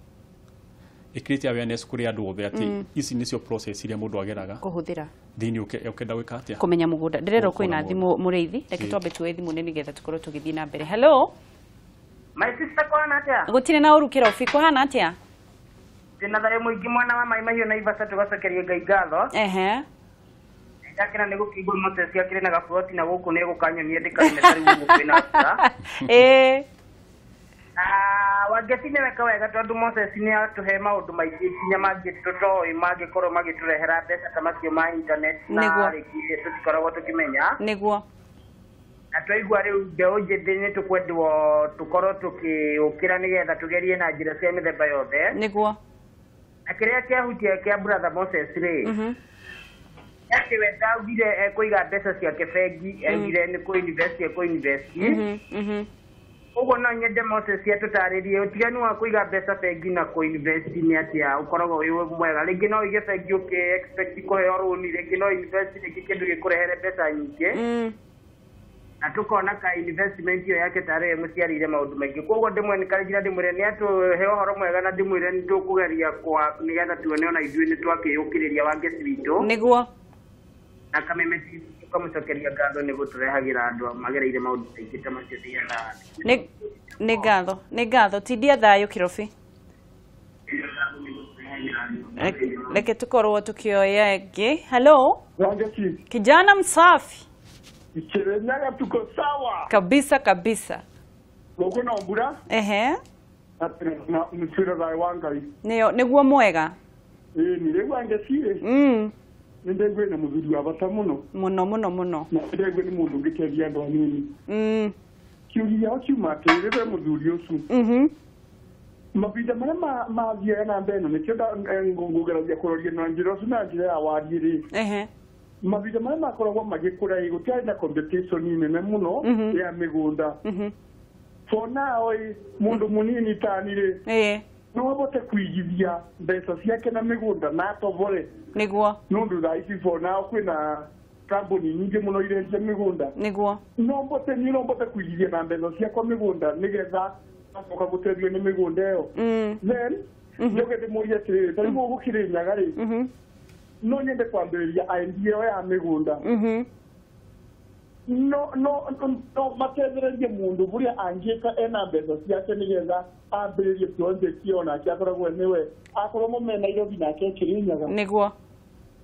Speaker 2: ĩcreate awareness kũrĩ andũ othe atĩ ici nĩcio process iria mũndũ ageraga
Speaker 1: kũhũthĩra
Speaker 2: thĩinĩ ũkĩenda gwĩka atĩa.
Speaker 1: Kũmenya mũgũnda. Ndĩrerwo
Speaker 2: Kũgũra
Speaker 1: kwĩna
Speaker 2: mũgũnda.
Speaker 1: thimũ, Mũrĩithi, reke
Speaker 2: Ĩĩ.
Speaker 1: twambe tuoe thimũ nĩ nĩgetha tũkorwo tũgĩthiĩ na mbere. Hello.
Speaker 3: My sister, kũhana atĩa?
Speaker 1: Gũtirĩ na ũru, kĩrobi, kũhana atĩa?
Speaker 3: Ndĩna thayũ mũingĩ mwena wa Maĩ Mahiũ na Ivasa, tũgacokeria Ngai ngatho. Ndakena nĩ gũkĩigua Moses akĩrĩ na gaburoti na gũkũ nĩ gũkanyonia ndĩkarĩme ta rĩu ũguo kwĩna mbura. Na Wangeci nĩ weka wega tondũ Moses nĩ atũhe maũndũ maingĩ nginya mangĩ tũtoĩ mangĩkorwo magĩtũrehera mbeca ta macio ma internet na
Speaker 1: Nĩguo.
Speaker 3: rĩngĩ tũtikoragwo tũkĩmenya.
Speaker 1: Nĩguo.
Speaker 3: Na twaigua rĩu mbeũ njĩthĩ nĩ tũkwendwo tũkorwo tũkĩũkĩra nĩgetha tũgerie na njĩra cia mĩthemba yothe.
Speaker 1: Nĩguo.
Speaker 3: Na kĩrĩa kĩahutia kĩa brother Moses rĩ, atĩ we ndaugire ekũiga mbeca ciake bengi, augire nĩ kũ invest ekũ invest. Ũguo no nyende Moses atũtarĩrie ũtiganu wa kũiga mbeca bengi na kũ invest nĩ atĩa ũkoragwo wĩ mwega. Rĩngĩ no ũige bengi ũkĩ expect kũheo rũni, rĩngĩ no invest rĩngĩ kĩndũ gĩkũrehere mbeca nyingĩ. Na tukona ka investment ĩyo yake tarĩ yo ĩmũciarĩire maũndũ maingĩ. Koguo ndĩmwencourage na ndĩmwĩre nĩ atũhe ũhoro mwega na ndĩmwĩre nĩ tũkũgeria kwa nĩgetha tuone ona ithuĩ nĩ twakĩyũkĩrĩria Wangeci witũ.
Speaker 1: Nĩguo.
Speaker 3: Na Kameme TV tũkamũcokeria ngatho nĩ gũtũrehagĩra andũ magereire maũndũ maingĩ ta macio nĩgetha
Speaker 1: Nĩ ngatho, nĩ ngatho, tindia thayũ kĩrobi. Reke tukorwo tukioya ĩngĩ. Hello.
Speaker 4: Wangeci.
Speaker 1: Kijana msafi.
Speaker 4: Kirinyaga tuko sawa.
Speaker 1: Kabisa kabisa.
Speaker 4: Gũkũ na mbura na msira thayũ wa Ngai.
Speaker 1: Nĩyo nĩguo mwega.
Speaker 4: Ĩĩ nĩ rĩu Wangeci ĩ, nĩ ndaigua na mũthuri wa bata mũno.
Speaker 1: Mũno mũno mũno.
Speaker 4: Na nĩ ndaigua nĩ mũndũ ũngĩteithia andũ anini. Kĩũria gĩao kiuma atĩrĩrĩ we mũthuri ũcio. Mahinda marĩa mathiaga na mbere na nĩkĩo ngũgeragia kũroria na njĩra ũcio na njĩra ya wariĩ rĩ. Mavinda marĩa makoragwo magĩkũra ĩ gũtiarĩ na competition nene mũno ya mĩgũnda. For now ĩ mũndũ mũnini tani rĩ no abote kũigithia mbeca ciake na mĩgũnda na atobore.
Speaker 1: Nĩguo.
Speaker 4: Nũndũ thaa ici for now kwĩna kambuni nyingĩ mũno irendia mĩgũnda.
Speaker 1: Nĩguo.
Speaker 4: No mbote niĩ no mbote kũigithia na mbeca ciakwa mĩgũnda nĩgetha acoka gũteithio nĩ mĩgũnda ĩyo. Then njoke ndĩmũrie atĩrĩrĩ, ta rĩu gũkũ Kĩrĩnyaga rĩ, no nyende kwambĩrĩria idea ĩyo ya mĩgũnda. No no no matethererie mũndũ ũrĩa angĩka ena mbeca ciake nĩgetha ambĩrĩrie project ĩyo nake akoragwo nĩwe akorwo mo me Nairobi nake Kĩrĩnyaga.
Speaker 1: Nĩguo.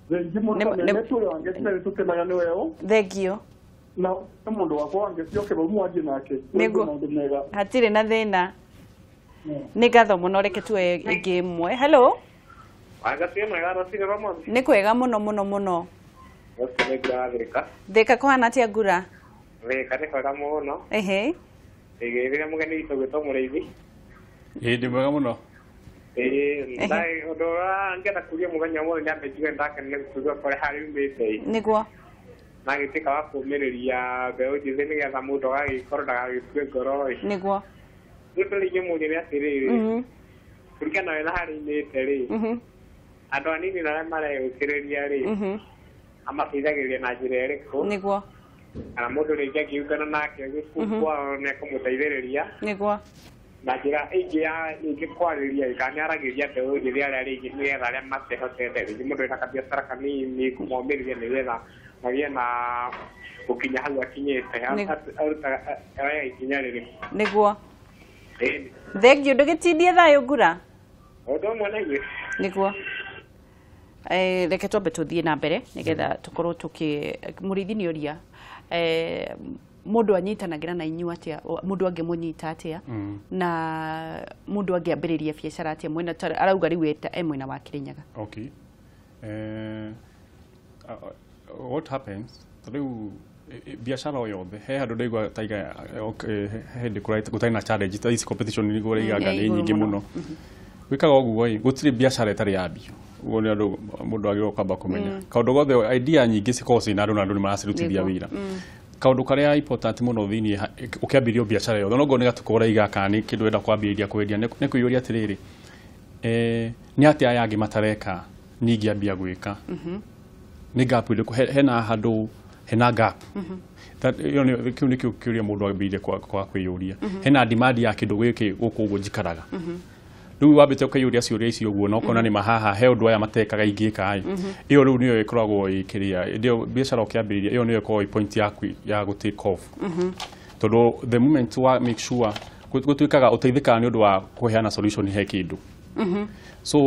Speaker 4: Thengi mũno nĩ wange tũkenaga nĩ weũ.
Speaker 1: Thengio.
Speaker 4: Na mũndũ wakwa wange cioke vau mwanjie nake.
Speaker 1: Nĩguo. Hatirĩ na thĩna. Nĩ ngatho mũno, reke tuoye ĩngĩ ĩmwe. Hello. Nĩ kwega mũno mũno mũno. Thĩka kũhana atĩa Ngura?
Speaker 5: Thĩka nĩ kwega mũno.
Speaker 1: Ehe.
Speaker 5: Ĩgĩrĩra mũgeni witũ gwĩtwo Mũrĩithi.
Speaker 2: Ĩĩ ndĩ mwega mũno.
Speaker 5: Ĩĩ ndai ũndũ ũrĩa ngĩenda kũria mũthenya ũmũthĩ nyambe njigue ndakenire kũigua kũrĩa harĩa umĩte.
Speaker 1: Nĩguo.
Speaker 5: Na gĩtuĩka wa kũũmĩrĩria mbeũ njĩthĩ nĩgetha mũndũ agagĩkorwo ndagagĩkue ngoro ĩ.
Speaker 1: Nĩguo.
Speaker 5: Rĩu tũrĩingĩ mũndũ nĩ atĩrĩrĩ, kũringana na wena harĩa umĩte rĩ, andũ anini na arĩa mareũkĩrĩria rĩ, amateithagĩrĩria na njĩra ĩrĩkũ?
Speaker 1: Nĩguo.
Speaker 5: Kana mũndũ rĩngĩ angĩungana nake kwao nĩ ekũmũteithĩrĩria.
Speaker 1: Nĩguo.
Speaker 5: Na njĩra ĩngĩ ya ĩngĩ kwarĩria kana nĩaragĩria mbeũ njĩthĩ arĩa rĩngĩ nĩgetha arĩa matehotete rĩngĩ mũndũ wĩna kabiacara kanini kũmomĩrĩria nĩgetha magĩe na gũkinya hau akinyĩte arutaga oya ikinya rĩrĩkũ?
Speaker 1: Nĩguo. Thengio, ndũgĩtindie thayũ Ngura.
Speaker 5: Ũndũ ũmwe na inyuĩ.
Speaker 1: Nĩguo. Reke twambe tũthiĩ na mbere nĩgetha tũkorwo tũkĩ Mũrĩithi nĩ ũria mũndũ anyitanagĩra na inyuĩ atĩa, mũndũ angĩmũnyita atĩa, na mũndũ angĩambĩrĩria biacara atĩa mwena arauga rĩu e mwena wa Kĩrĩnyaga.
Speaker 2: Okay. What happens rĩu biacara o yothe he handũ ndaigua taiga hĩndĩ gũtarĩ na challenge ta ici competition nĩguo ũraigaga nĩ nyingĩ mũno. Gwĩkaga ũguo ĩ gũtirĩ biacara ĩtarĩ yambio. Ũguo nĩ andũ mũndũ agĩrĩirwo kwamba kũmenya kaũndũ gothe idea nyingĩ cikoragwo ciĩna andũ na andũ nĩ maracirutithia wĩra. Kaũndũ karĩa important mũno thĩiniĩ ũkĩambĩrĩria biacara yothe no ngorwo nĩ gatukũ ũraiga kana nĩ kĩndũ ũrenda kwambĩrĩria kwendia nĩ kwĩyũria atĩrĩrĩ, nĩ atĩa aya angĩ matareka niĩ ingĩambia gwĩka? Nĩ gap ĩrĩkũ hena handũ hena gap? Kĩu nĩkĩo kĩũria mũndũ ambĩrĩrie kwa kwĩyũria. Hena demand ya kĩndũ gĩkĩ gũkũ ũguo njikaraga. Rĩu wambĩte ũkeyũria ciũria icio ũguo na ũkona nĩ mahaha he ũndũ aya matekaga ingĩka ĩ. Ĩyo rĩu nĩyo ĩkoragwo ĩkĩrĩa ĩndĩ biacara ũkĩambĩrĩria ĩyo nĩyo ĩkoragwo ĩ point yaku ya gũ take off. Tondũ the moment wa make sure gũtuĩkaga ũteithĩkaga nĩ ũndũ wa kũheana solution he kĩndũ. So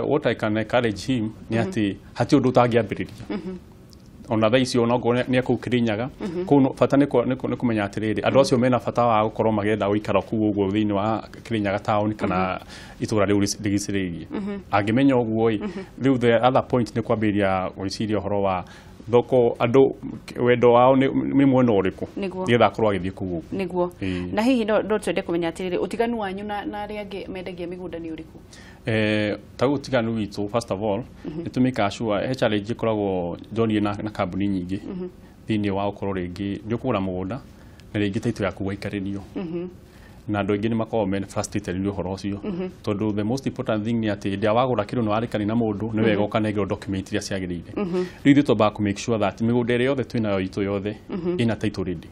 Speaker 2: what I can encourage him nĩ atĩ hatirĩ ũndũ ũtangĩambĩrĩria. Ona thaa icio ona okorwo nĩ kũu Kĩrĩnyaga kũu bata nĩ kũmenya atĩrĩrĩ andũ acio mena bata wa gũkorwo magĩenda gũikara kũu ũguo thĩinĩ wa Kĩrĩnyaga town kana itũra rĩu rĩgicĩrĩirie. Angĩmenya ũguo ĩ rĩu the other point nĩ kwambĩrĩria gwĩciria ũhoro wa thoko andũ wendo wao nĩ mwena ũrĩkũ nĩgetha akorwo agĩthiĩ kũu ũguo.
Speaker 1: Nĩguo. Na hihi no twende kũmenya atĩrĩrĩ ũtiganu wanyu na arĩa angĩ mendagia mĩgũnda nĩ ũrĩkũ?
Speaker 2: Ta rĩu ũtiganu witũ first of all nĩ tũmĩkaga sure he challenge ĩkoragwo njonire na kambuni nyingĩ thĩinĩ wa gũkorwo rĩngĩ nĩ ũkũgũra mũgũnda na rĩngĩ title yaku waikarĩrio. Na andũ aingĩ nĩ makoragwo me frustrated nĩ ũhoro ũcio tondũ the most important thing nĩ atĩ hĩndĩ ĩrĩa wagũra kĩndũ na warĩkania na mũndũ nĩ wega ũkanengerwo document iria ciagĩrĩire. Rĩu ithuĩ twambaga kũ make sure that mĩgũnda ĩrĩa yothe twĩnayo itũ yothe ĩna title ready.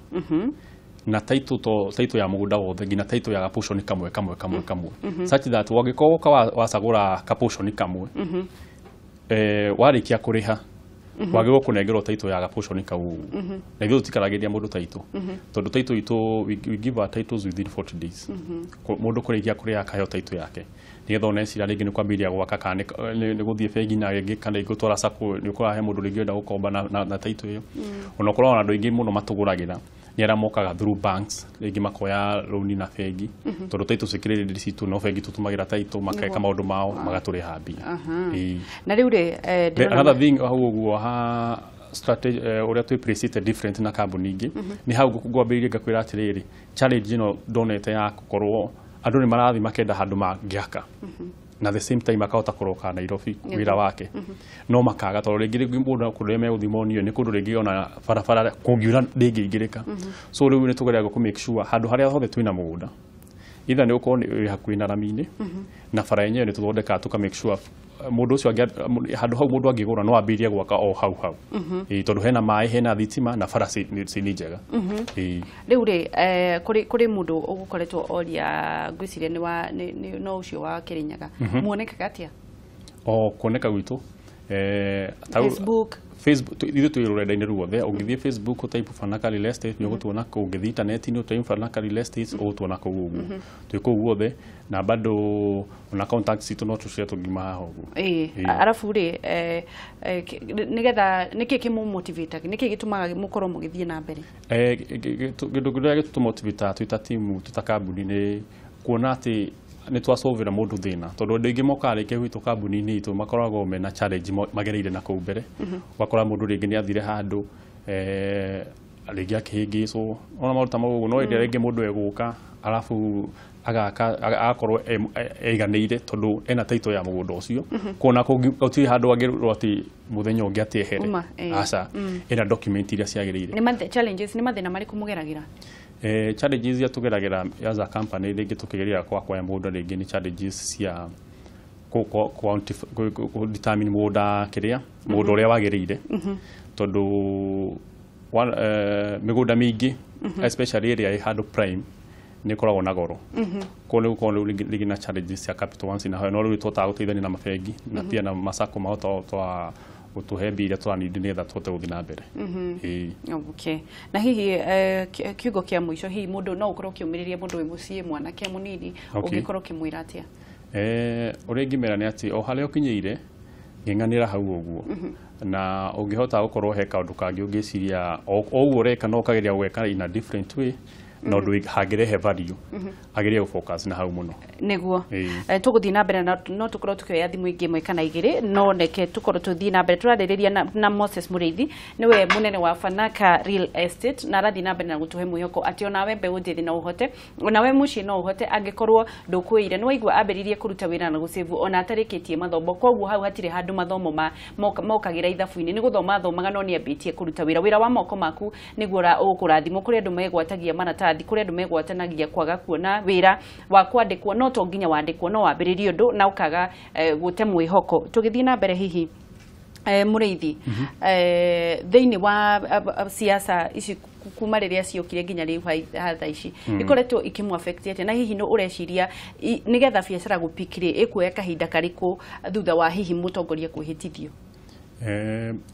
Speaker 2: Na title to title ya mũgũnda wothe nginya title ya portion kamwe kamwe kamwe kamwe such that wangĩkorwo woka wacagũra ka portion kamwe warĩkia kũrĩha wagĩrĩirwo kũnengerwo title ya portion kau. Na ithuĩ tũtikaragĩria mũndũ title tondũ title itũ we give our titles within 40 days. Mũndũ kũrĩkia kũrĩha akaheo title yake nĩgetha ona ecira rĩngĩ nĩ kwambĩrĩria gwaka kana nĩ gũthiĩ bengi na rĩngĩ kana gũtwara sacco nĩ ũkoraga he mũndũ rĩngĩ ũrenda gũkomba na title ĩyo. Ona ũkoraga ona andũ aingĩ mũno matũgũragĩra nĩ arĩa mokaga through banks rĩngĩ makoya loan na bengi tondũ title cikĩrĩ citũ no bengi tũtũmagĩra title makeka maũndũ mao magatũrĩha mbia.
Speaker 1: Na rĩu rĩ
Speaker 2: another thing hau ũguo ha strategy ũrĩa twĩ place different na kambuni ingĩ nĩ hau ngwambĩrĩria ngakwĩra atĩrĩrĩ challenge ĩno ndonete ya gũkorwo Andũ nĩ marathiĩ makenda handũ mangĩaka na the same time akahota kũroka Nairobi wĩra wake no makaga tondũ rĩngĩ mũndũ kũrĩa megũthiĩ monio nĩ kũndũ rĩngĩ ona barabara kũngiura ndĩngĩingĩrĩka. So rĩu nĩ tũgeragia kũ make sure handũ harĩa hothe twĩna mũgũnda either nĩ ũkorwo wĩ hakuhĩ na rami-inĩ na bara yenyewe nĩ tũthondekaga tũka make sure mũndũ ũcio handũ hau mũndũ angĩgũra no ambĩrĩrie gwaka o hau hau. Tondũ hena maĩ, hena thitima na bara ci nĩ njega.
Speaker 1: Rĩu rĩ, kũrĩ mũndũ ũgũkoretwo oria, ngwĩciria nĩ wa no ũcio wa Kĩrĩnyaga, muonekaga atĩa?
Speaker 2: O kuoneka gwitũ
Speaker 1: Facebook?
Speaker 2: Facebook, ithuĩ twĩ rũrenda-inĩ ruothe. Ũngĩthiĩ Facebook ũtype Fanaka Real Estate nĩ ũgũtuona kũu, ũngĩthiĩ intaneti-inĩ ũtype Fanaka Real Estate ũgũtuona kũu ũguo. Twĩ kũu guothe na bado ona contacts citũ no tũcire tũngiuma haha ũguo.
Speaker 1: Arabu rĩ, nĩgetha nĩkĩ kĩmũ-motivate, nĩkĩ gĩtũmaga mũkorwo mũgĩthiĩ na mbere?
Speaker 2: Kĩndũ kĩrĩa gĩtũmotivate twĩ ta timu, twĩ ta kambuni, nĩ kuona atĩ nĩ twasolvĩra mũndũ thĩna, tondũ andũ aingĩ mokaga rĩngĩ gwitũ kambuni-inĩ itũ makoragwo mena challenge magereire na kũu mbere. Ũgakora mũndũ rĩngĩ nĩ athire handũ, rĩngĩ akĩhĩngĩcwo ona maũndũ ta mau ũguo. No hĩndĩ ĩrĩa rĩngĩ mũndũ egũka arabu agaka agakorwo eiganĩire tondũ ena title ya mũgũnda ũcio, kuona gũtirĩ handũ angĩrwo atĩ mũthenya ũngĩ atĩ ehere. Aca, ena document iria ciagĩrĩire.
Speaker 1: Nĩ challenges, nĩ mathĩna marĩkũ mũgeragĩra?
Speaker 2: Challenges iria tũgeragĩra as a company rĩngĩ tũkĩgeria kwakwa mũgũnda rĩngĩ nĩ challenges cia kũ determine mũgũnda kĩrĩa mũgũnda ũrĩa wagĩrĩire, tondũ mĩgũnda mĩingĩ, especially ĩrĩa ĩ handũ prime, nĩ ĩkoragwo na goro. Koguo nĩ gũkorwo rĩngĩ na challenges cia capital once in a while, no rĩu tũhotaga gũteithania na mabengi na pia na masako mahota twa gũtũhe mbia iria tũranindi nĩgetha tũhote gũthiĩ na mbere. Ĩĩ.
Speaker 1: Okay. Na hihi kiugo kĩa mũico, hihi mũndũ no ũkorwo ũkĩũmĩrĩria mũndũ wĩ mũciĩ, mwanake mũnini, ũngĩkorwo ũkĩmwĩra atĩa?
Speaker 2: Ũrĩa ingĩmera nĩ atĩ o harĩa ũkinyĩire ng'eng'anĩra hau ũguo, na ũngĩhota gũkorwo he kaũndũ kangĩ ũngĩciria o ũguo ũreka no ũkageria gwĩka in a different way na ũndũ hangĩrehe value, agerie gũ-focus na hau mũno.
Speaker 1: Nĩguo. Tũgũthiĩ na mbere na no tũkorwo tũkĩoya thimũ ingĩ ĩmwe kana igĩrĩ, no reke tũkorwo tũthiĩ na mbere. Tũrarĩrĩria na Moses Mũrĩithi, nĩwe mũnene wa Fanaka Real Estate, na arathiĩ na mbere na gũtũhe mwĩhoko atĩ onawe mbeũ njĩthĩ no ũhote, onawe mũciĩ no ũhote angĩkorwo ndũkwĩire. Nĩ waigua ambĩrĩirie kũruta wĩra na gũcĩvu ona atarĩkĩtie mathomo, koguo hau hatirĩ handũ mathomo mokagĩra ithabu-inĩ. Nĩ gũthoma athomaga, no nĩ ambĩtie kũruta wĩra. Wĩra wa moko maku nĩguo ũkũrathimwo. Kũrĩ andũ megwatagia maratathi, kũrĩ andũ megwatanagia kwaga kuona wĩra wa kwandĩkwo, no to nginya wandĩkwo, no wambĩrĩrie ũndũ na ũkaga gũte mwĩhoko. Tũgĩthiĩ na mbere, hihi Mũrĩithi, thĩinĩ wa siasa ici kuma rĩrĩa ciokire nginya rĩu thaa ici, ikoretwo ikĩmũ affect atĩa? Na hihi no ũreciria nĩgetha biacara gũpick rĩ, ĩkuoya kahinda karĩkũ thutha wa hihi mũtongoria kwĩhĩtithio?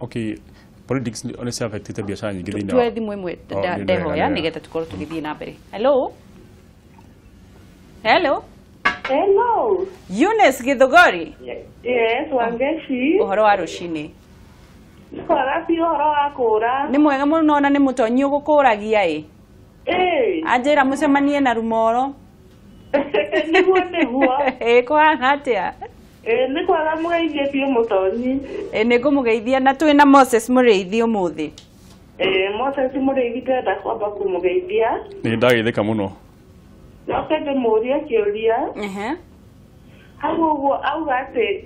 Speaker 2: Okay, politics nĩ cia affectĩte biacara nyingĩ thĩinĩ
Speaker 1: Tuoe thimũ ĩmwe.
Speaker 2: Oh, nĩ
Speaker 1: ndehoya
Speaker 2: wega.
Speaker 1: Nĩgetha tũkorwo tũgĩthiĩ na mbere. Hello, hello.
Speaker 6: Hello.
Speaker 1: Eunice Githugori.
Speaker 6: Yes, Wangeshi.
Speaker 1: Ũhoro wa rũcinĩ?
Speaker 6: Kwara biũ, ũhoro wa kũra.
Speaker 1: Nĩ mwega mũno, na nĩ mũtonyi ũgũkũragia ĩ. Anjĩra mũcemanie na rumoro.
Speaker 6: Nĩguo, nĩguo.
Speaker 1: Ĩ kũhana atĩa?
Speaker 6: Ĩ, nĩ kwaga, mũgeithie biũ mũtonyi.
Speaker 1: Ĩ, nĩ ngũmũgeithia, na twĩ na Moses Mũrĩithi ũmũthĩ.
Speaker 6: Ĩ, Moses Mũrĩithi, ndĩrenda kwamba kũmũgeithia.
Speaker 2: Nĩ ndageithĩka mũno.
Speaker 6: Noke ndĩmũrie kĩũria. Hau ũguo auga atĩ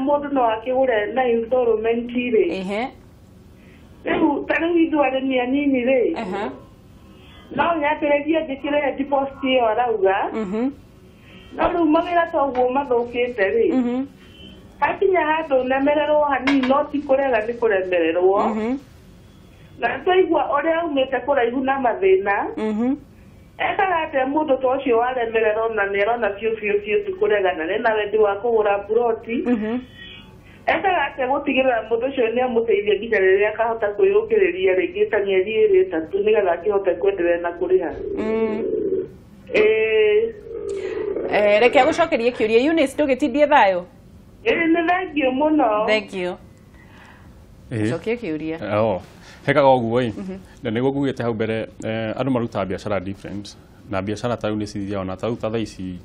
Speaker 6: mũndũ no akĩgũre na installment rĩ. Rĩu ta rĩu ithuĩ arĩmi anini rĩ, no nyambĩrĩrie njĩkĩre deposit ĩyo arauga. No rĩu mawĩra ta ũguo mathũkĩte rĩ, hakinya handũ nemererwo hanini, no ti kũrega, nĩ kũremererwo. Na twaigua ũrĩa aumĩte kũraihu na mathĩna, ekaga atĩa mũndũ ta ũcio waremererwo na nĩ arona biũ biũ biũ ti kũregana nĩ na wendi wa kũgũra mburoti? Ekaga atĩa gũtigĩrĩra mũndũ ũcio nĩ amũteithia nginya rĩrĩa akahota kwĩyũkĩrĩria rĩngĩ ta mĩeri ĩrĩ ĩtatũ nĩgetha akĩhote kwenderea na kũrĩha? Ĩĩ.
Speaker 1: Reke agũcokerie kĩũria. Eunice, ndũgĩtindie thayũ.
Speaker 6: Ĩĩ, nĩ thank you mũno.
Speaker 1: Thank you. Cokia kĩũria.
Speaker 2: Oh, hekaga ũguo ĩ, na nĩguo ngugĩte hau mbere, andũ marutaga biacara different, na biacara ta rĩu nĩ cithiaga ona ta rĩu ta thaa ici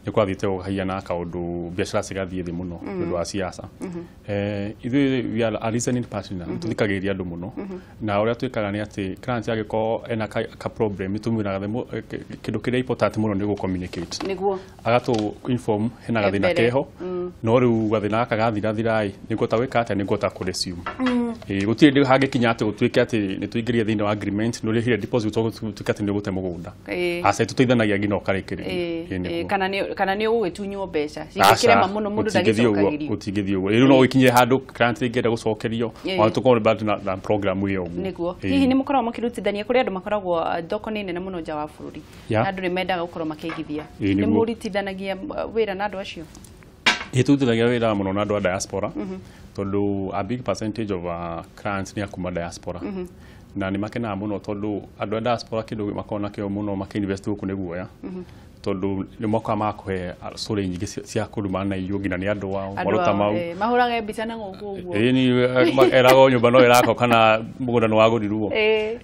Speaker 2: nĩ Nĩ kwathiĩte gũkahiana kaũndũ biacara cigathiĩ thĩ mũno nĩ ũndũ wa siasa. Ithuĩ we are a listening partner, nĩ tũthikagĩrĩria andũ mũno, na ũrĩa twĩkaga nĩ atĩ client angĩkorwo ena ka problem, nĩ tũmwĩraga kĩndũ kĩrĩa important mũno nĩ gũ communicate.
Speaker 1: Nĩguo.
Speaker 2: Agatũ inform hena gathĩna
Speaker 1: Mbere.
Speaker 2: keho, no rĩu gathĩna gaka gathirathira ĩ, nĩngũhota gwĩka atĩa, nĩngũhota kũ resume. Ĩĩ, gũtirĩ hĩndĩ hangĩkinya atĩ gũtuĩke atĩ nĩ tũingĩrie thĩinĩ wa agreement, nĩ ũrĩhire deposit, gũtuĩke atĩ nĩ ũgũte mũgũnda. Aca, tũteithanagia nginya ũkarĩkĩrĩria. Ĩĩ, nĩguo.
Speaker 1: Kana nĩ ũgũgĩtunywo mbeca cingĩkĩrema mũno mũndũ
Speaker 2: Gũtingĩthiĩ ũguo,
Speaker 1: ndagĩcokagĩrio.
Speaker 2: Gũtingĩthiĩ ũguo. Rĩu no ũkinye handũ client ĩngĩenda gũcokerio, ona tũkorwo bado na program ĩyo ũguo.
Speaker 1: Nĩguo. Hihi nĩ mũkoragwo mũkĩrutithania kũrĩ andũ makoragwo thoko nĩ nene mũno nja wa bũrũri, na andũ nĩ mendaga gũkorwo makĩigithia? Nĩ mũrutithanagia wĩra na andũ acio?
Speaker 2: Ĩĩ, tũrutithanagia wĩra mũno na andũ a diaspora, tondũ a big percentage of our clients nĩ a kuma diaspora, na nĩ makenaga mũno tondũ andũ a diaspora kĩndũ makoragwo nakĩo mũno makĩinvest gũkũ nĩ guoya, tondũ nĩ mokaga magakũhe story nyingĩ cia kũrumana na irio nginya nĩ andũ ao
Speaker 1: Andũ
Speaker 2: maruta
Speaker 1: ao,
Speaker 2: mau.
Speaker 1: Mahũrage mbica na gũkũ ũguo.
Speaker 2: Ĩĩ, ni eragwo nyũmba no ĩrakwo kana mũgũnda nĩ wagũrirwo.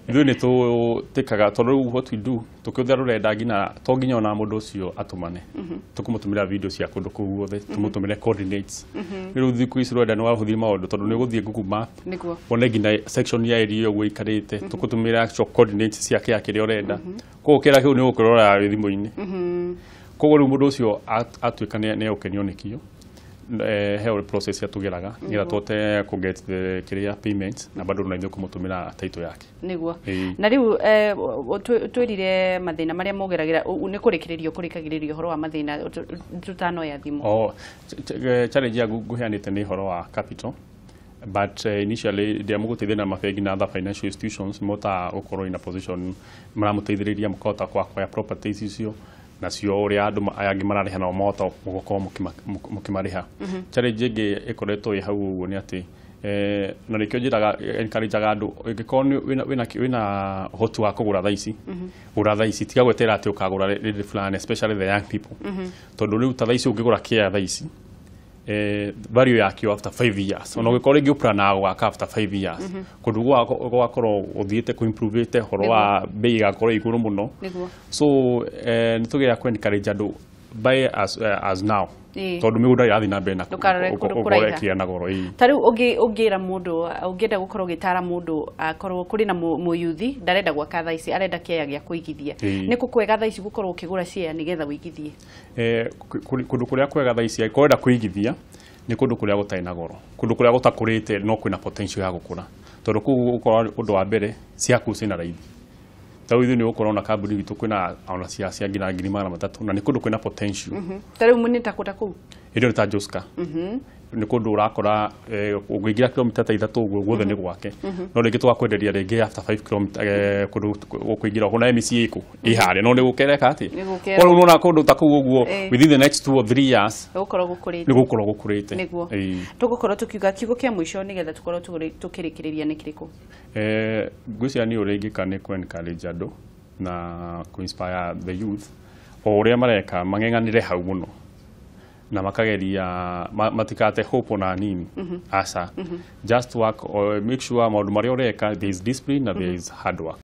Speaker 2: Ithuĩ nĩ tũtĩkaga, tondũ rĩu what we do, tũkĩhũthĩra rũrenda, nginya to nginya ona mũndũ ũcio atũmane, tũkũmũtũmĩra video cia kũndũ kũu guothe, tũmũtũmĩre coordinates. Rĩu thikũ ici rũrenda nĩ wahũthia maũndũ, tondũ nĩ ũgũthiĩ Google Map, wone nginya section ya area ũguo ĩikarĩte, tũkũtũmĩra actual coordinates cia kĩa kĩrĩa ũrenda. Koguo kĩrĩa kĩu nĩ ũgũkĩrora wĩ thimũ-inĩ. Koguo rĩu mũndũ ũcio atuĩka nĩ egũkenio nĩkĩo, he process ya tũgeraga nĩgetha tũhote kũ get the kĩrĩa payment, na bado na ithuĩ kũmũtũmĩra title yake.
Speaker 1: Nĩguo.
Speaker 2: Ĩĩ.
Speaker 1: Na rĩu twĩrire mathĩna marĩa mũgeragĩra, nĩ kũrĩkĩrĩrio kũrĩkagĩrĩrio ũhoro wa mathĩna tũtanoya thimũ.
Speaker 2: Oh, challenge ya ngũheanĩte nĩ ũhoro wa capital, but initially ndĩa mũgũteithia na mabengi na other financial institutions motaga gũkorwo in a position maramũteithĩrĩria mũkahota kwacquire properties icio, nacio ũrĩa andũ aya angĩ mararĩha nao mahota gũkorwo mũkĩmarĩha. Challenge ĩngĩ ĩkoretwo ĩ hau ũguo nĩ atĩ na nĩkĩo njĩraga encourageaga andũ, ĩngĩkorwo nĩ wĩna ũhoti wa kũgũra thaa ici, gũra thaa ici, tiga gweterera atĩ ũkagũra rĩndĩ fulani, especially the young people, tondũ rĩu ta thaa ici ũngĩgũra kĩa thaa ici, value yakĩo after 5 years, ona ũngĩkorwo rĩngĩ ũplanaga gwaka after 5 years, kũndũ gwakorwo ũthiĩte kũ-improve ũhoro wa bei ĩgakorwo igũrũ mũno. So nĩ tũgeria kũ encourage andũ buy as now, tondũ mĩgũnda ĩrathiĩ na mbere na
Speaker 1: Ndũkarore kũndũ
Speaker 2: gũkorwo
Speaker 1: kũraiha.
Speaker 2: ĩkĩgĩa na goro, ĩĩ.
Speaker 1: Ta rĩu ũngĩra mũndũ, ũngĩenda gũkorwo ũgĩtara mũndũ, akorwo kũrĩ na mũyuthi ndarenda gwaka thaa ici, arenda kĩaya gĩa kũigithia, nĩ kũ kwega thaa ici gũkorwo ũkĩgũra share nĩgetha ũigithie?
Speaker 2: Kũndũ kũrĩa kwega thaa ici angĩkorwo ũrenda kũigithia nĩ kũndũ kũrĩa gũtarĩ na goro, kũndũ kũrĩa gũtakũrĩte no kwĩna potential ya gũkũra, tondũ kũu gũkorwo ũndũ wa mbere ciaku ciĩna raithi. Ta rĩu ithuĩ nĩ ũgũkorwo na kambuni witũ kwĩna ona cia nginya 300,000, na nĩ kũndũ kwĩna potential.
Speaker 1: Ta rĩu nĩ ta kũ ta kũu?
Speaker 2: Ĩrĩa nĩ ta Joska, nĩ kũndũ ũrakora ũngĩingĩra kilomita ta 3 ũguo guothe nĩ gwake, no rĩngĩ tũgakwenderia rĩngĩ after 5 kilomita, kũndũ ũkũingĩra kuna MCA kũ ĩ harĩa, no nĩ gũkereka atĩ
Speaker 1: Nĩ gũkereka.
Speaker 2: Koguo nona kũndũ ta kũu ũguo, within the next 2 or 3 years
Speaker 1: gũkorwo gũkũrĩte.
Speaker 2: Nĩ gũkorwo gũkũrĩte.
Speaker 1: Nĩguo.
Speaker 2: Ĩĩ.
Speaker 1: Tũgũkorwo tũkiuga kiugo kĩa mũico nĩgetha tũkorwo tũkĩrĩkĩrĩria nĩ kĩrĩkũ?
Speaker 2: Ngwĩciria nĩ ũrĩa ingĩka nĩ kũ encourage andũ na kũ inspire the youth, o ũrĩa mareka mang'eng'anĩre hau mũno na makageria matikate hope ona nini, aca, just work or make sure maũndũ marĩa ũreka there is discipline na there is hard work.